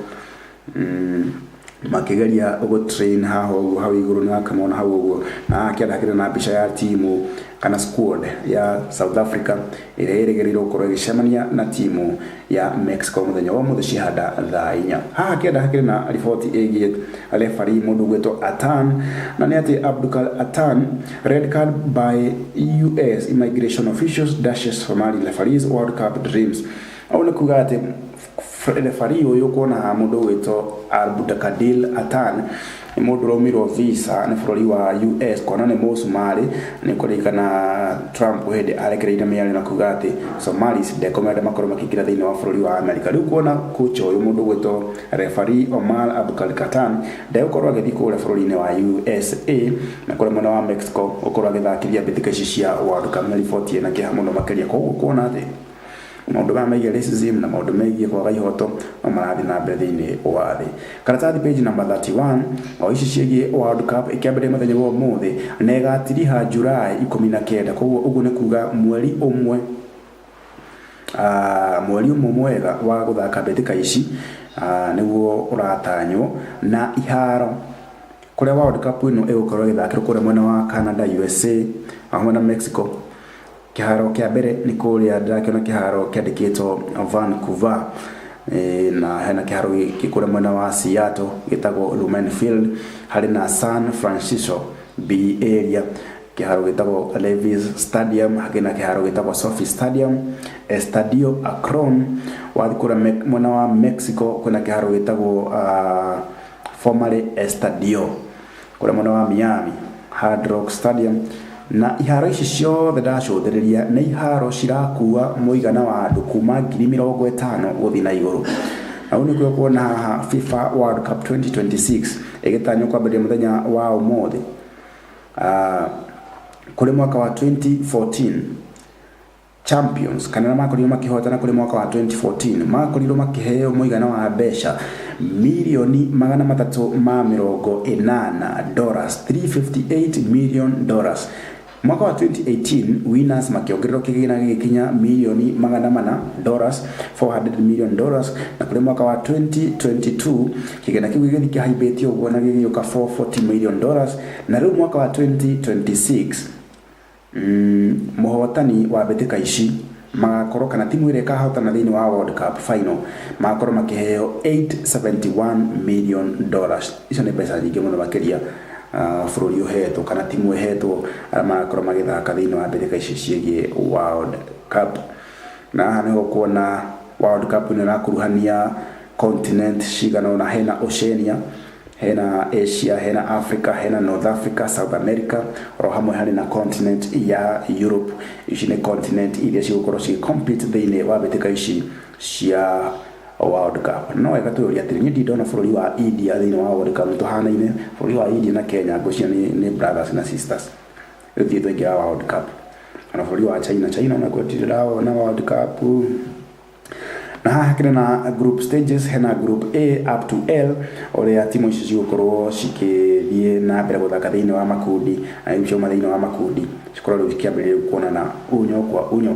makĩgeria gũ-train haha ũguo hau igũrũ, nĩ wakĩmona hau ũguo, na haha kĩanda hakĩrĩ na mbica ya timu kana squad ya South Africa ĩrĩa ĩrĩgĩrĩirwo gũkorwo ĩgĩcemania na timu ya Mexico mũthenya wa ũmũthĩ cihanda thaa 4. Haha kĩanda hakĩrĩ na riboti ĩgiĩ referee mũndũ ũgwĩtwo Atan, na nĩ atĩ Abdul Atan red card by US immigration officials dashes Somali referees World Cup dreams. Au nĩ kuga atĩ referee ũyũ kuona mũndũ ũgwĩtwo Abdulkadir Atan nĩ mũndũ ũraumirwo visa nĩ bũrũri wa US kuona nĩ Mũsumarĩ. Nĩ kũririkana Trump hĩndĩ arekereirie mĩario na kuga atĩ Somalis ndekũmenda makorwo makĩingĩra thĩinĩ wa bũrũri wa America. Rĩu kuona kocha ũyũ, mũndũ ũgwĩtwo referee Omar Abdulkadir, ndegũkorwo agĩthiĩ kũrĩa bũrũri-inĩ wa USA na kũrĩa mwena wa Mexico gũkorwo agĩthakithia mbĩtĩka ici cia World Cup, na riboti ĩna kĩeha mũno makĩria. Koguo kuona atĩ maũndũ maya megiĩ racism na maũndũ megiĩ kwaga ihoto no marathiĩ na mbere thĩinĩ wa thĩ. Karatathi page number 31 o ici ciĩgiĩ World Cup ĩkĩambĩrĩria mũthenya wa ũmũthĩ na ĩgatiriha July 19. Koguo ũguo nĩ kuga mweri ũmwe mwega wa gũthaka mbĩtĩka ici nĩguo ũratanywo. Na iharo kũrĩa World Cup ĩno ĩgũkorwo ĩgĩthakĩrwo kũrĩa mwena wa Canada, USA hamwe na Mexico, kĩharo kĩa mbere nĩ kũrĩa ndĩrakĩona kĩharo kĩandĩkĩtwo Vancouver, na hena kĩharo gĩkĩ kũrĩa mwena wa Seattle gĩtagwo Lumen Field, harĩ na San Francisco Bay Area kĩharo gĩtagwo Levi's Stadium, hakĩrĩ na kĩharo gĩtagwo SoFi Stadium, Estadio Akron. Wathiĩ kũrĩa mwena wa Mexico kwĩna kĩharo gĩtagwo formerly Estadio, kũrĩa mwena wa Miami Hard Rock Stadium. Na iharo ici ciothe ndacũthĩrĩria nĩ iharo cirakua mũigana wa andũ kuma 50,000 gũthiĩ na igũrũ. Na ũũ nĩkuo kuona haha FIFA World Cup 2026 ĩgĩtanywo kwambĩrĩria mũthenya wa ũmũthĩ. Kũrĩ mwaka wa 2014 champions kana makorirwo makĩhotana, kũrĩ mwaka wa 2014 makorirwo makĩheo mũigana wa mbeca mirioni 380 dollars, $358 million. Mwaka wa 2018 winners makĩongererwo kĩgĩna gĩgĩkinya mirioni 400 dollars, $400 million. Na kũrĩ mwaka wa 2022 kĩgĩna kĩu gĩgĩthiĩ kĩhaimbĩte ũguo na gĩgĩũka $440 million. Na rĩu mwaka wa 2026 mũhotani wa mbĩtĩka ici magakorwo kana timu ĩrĩa ĩkahotana thĩinĩ wa World Cup final magakorwo makĩheo $871 million. Icio nĩ mbeca nyingĩ mũno makĩria bũrũri ũhetwo kana timu ĩhetwo arĩa magakorwo magĩthaka thĩinĩ wa mbĩtĩka ici ciĩgiĩ World Cup. Na haha nĩho kuona World Cup ĩno ĩrakuruhania continent cigana ũna: hena Oceania, hena Asia, hena Africa, hena North Africa, South America, oro hamwe harĩ na continent ya Europe. Ici nĩ continent iria cigũkorwo cigĩ compete thĩinĩ wa mbĩtĩka ici cia World Cup. No wega twĩyũrie atĩrĩ, niĩ ndindona bũrũri wa India thĩinĩ wa World Cup. Nĩ tũhanaine bũrũri wa India na Kenya, ngwĩciria nĩ brothers na sisters. Rĩu thiĩ twaingĩra World Cup ona bũrũri wa China, China onakuo ndirĩ ndĩrawona World Cup. Na haha hakĩrĩ na group stages, hena group A up to L, ũrĩa timu ici cigũkorwo cikĩthiĩ na mbere gũthaka thĩinĩ wa makundi, na rĩu ciauma thĩinĩ wa makundi cikorwo rĩu cikĩambĩrĩria kuonana unyo kwa unyo.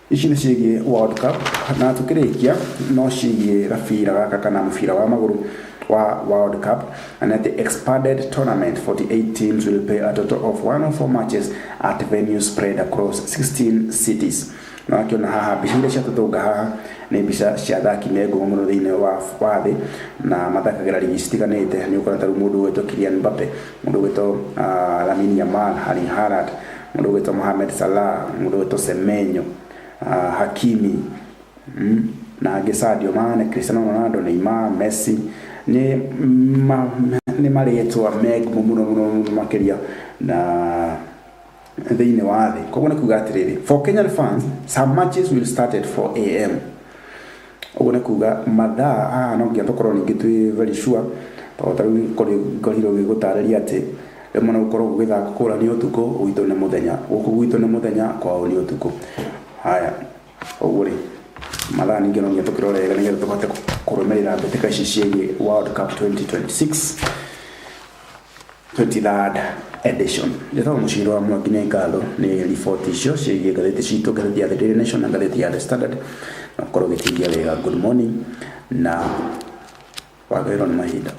Ici nĩ ciĩgiĩ World Cup. Na tukĩrĩkia no ciĩgiĩ gabira gaka kana mũbira wa magũrũ wa World Cup, and at the expanded tournament, 48 teams will play a total of 104 matches at venues spread across 16 cities. Na wakĩona haha mbica iria ciatũtũnga haha nĩ mbica cia athaki me ngumo mũno thĩinĩ wa thĩ na mathakagĩra ligi citiganĩte. Nĩ ũkora ta rĩu mũndũ ũgwĩtwo Kylian Mbappe, mũndũ ũgwĩtwo Lamine Yamal, Erling Haaland, mũndũ ũgwĩtwo Mohamed Salah, mũndũ ũgwĩtwo Semenyo, Hakimi, na angĩ, Sadio Mane, Cristiano Ronaldo, Neymar, Messi. Nĩ nĩ marĩtwa me ngumo mũno mũno mũno makĩria na thĩinĩ wa thĩ. Koguo nĩ kuga atĩrĩrĩ, for Kenyan fans, some matches will start at 4 a.m. Ũguo nĩ kuga mathaa haha no nginya tũkorwo ningĩ twĩ very sure, tondũ ta rĩu ngorirwo ngĩgũtarĩria atĩ rĩmwe no gũkorwo gũgĩthaka kũrĩa nĩ ũtukũ, gwitũ nĩ mũthenya, gũkũ gwitũ nĩ mũthenya, kwao nĩ ũtukũ. Haya, ũguo rĩ, mathaa ningĩ no nginya tũkĩrore wega nĩgetha tũhote kũrũmĩrĩra mbĩtĩka ici ciĩgiĩ World Cup 2026 23rd edition. Njĩtagwo Mũciri wa Mwangi. Nĩ ngatho nĩ riboti icio ciĩgiĩ ngathĩti citũ, ngathĩti ya The Daily Nation na ngathĩti ya The Standard, na ũkorwo ũgĩtindia wega. Good morning na wagĩrĩirwo nĩ mahinda.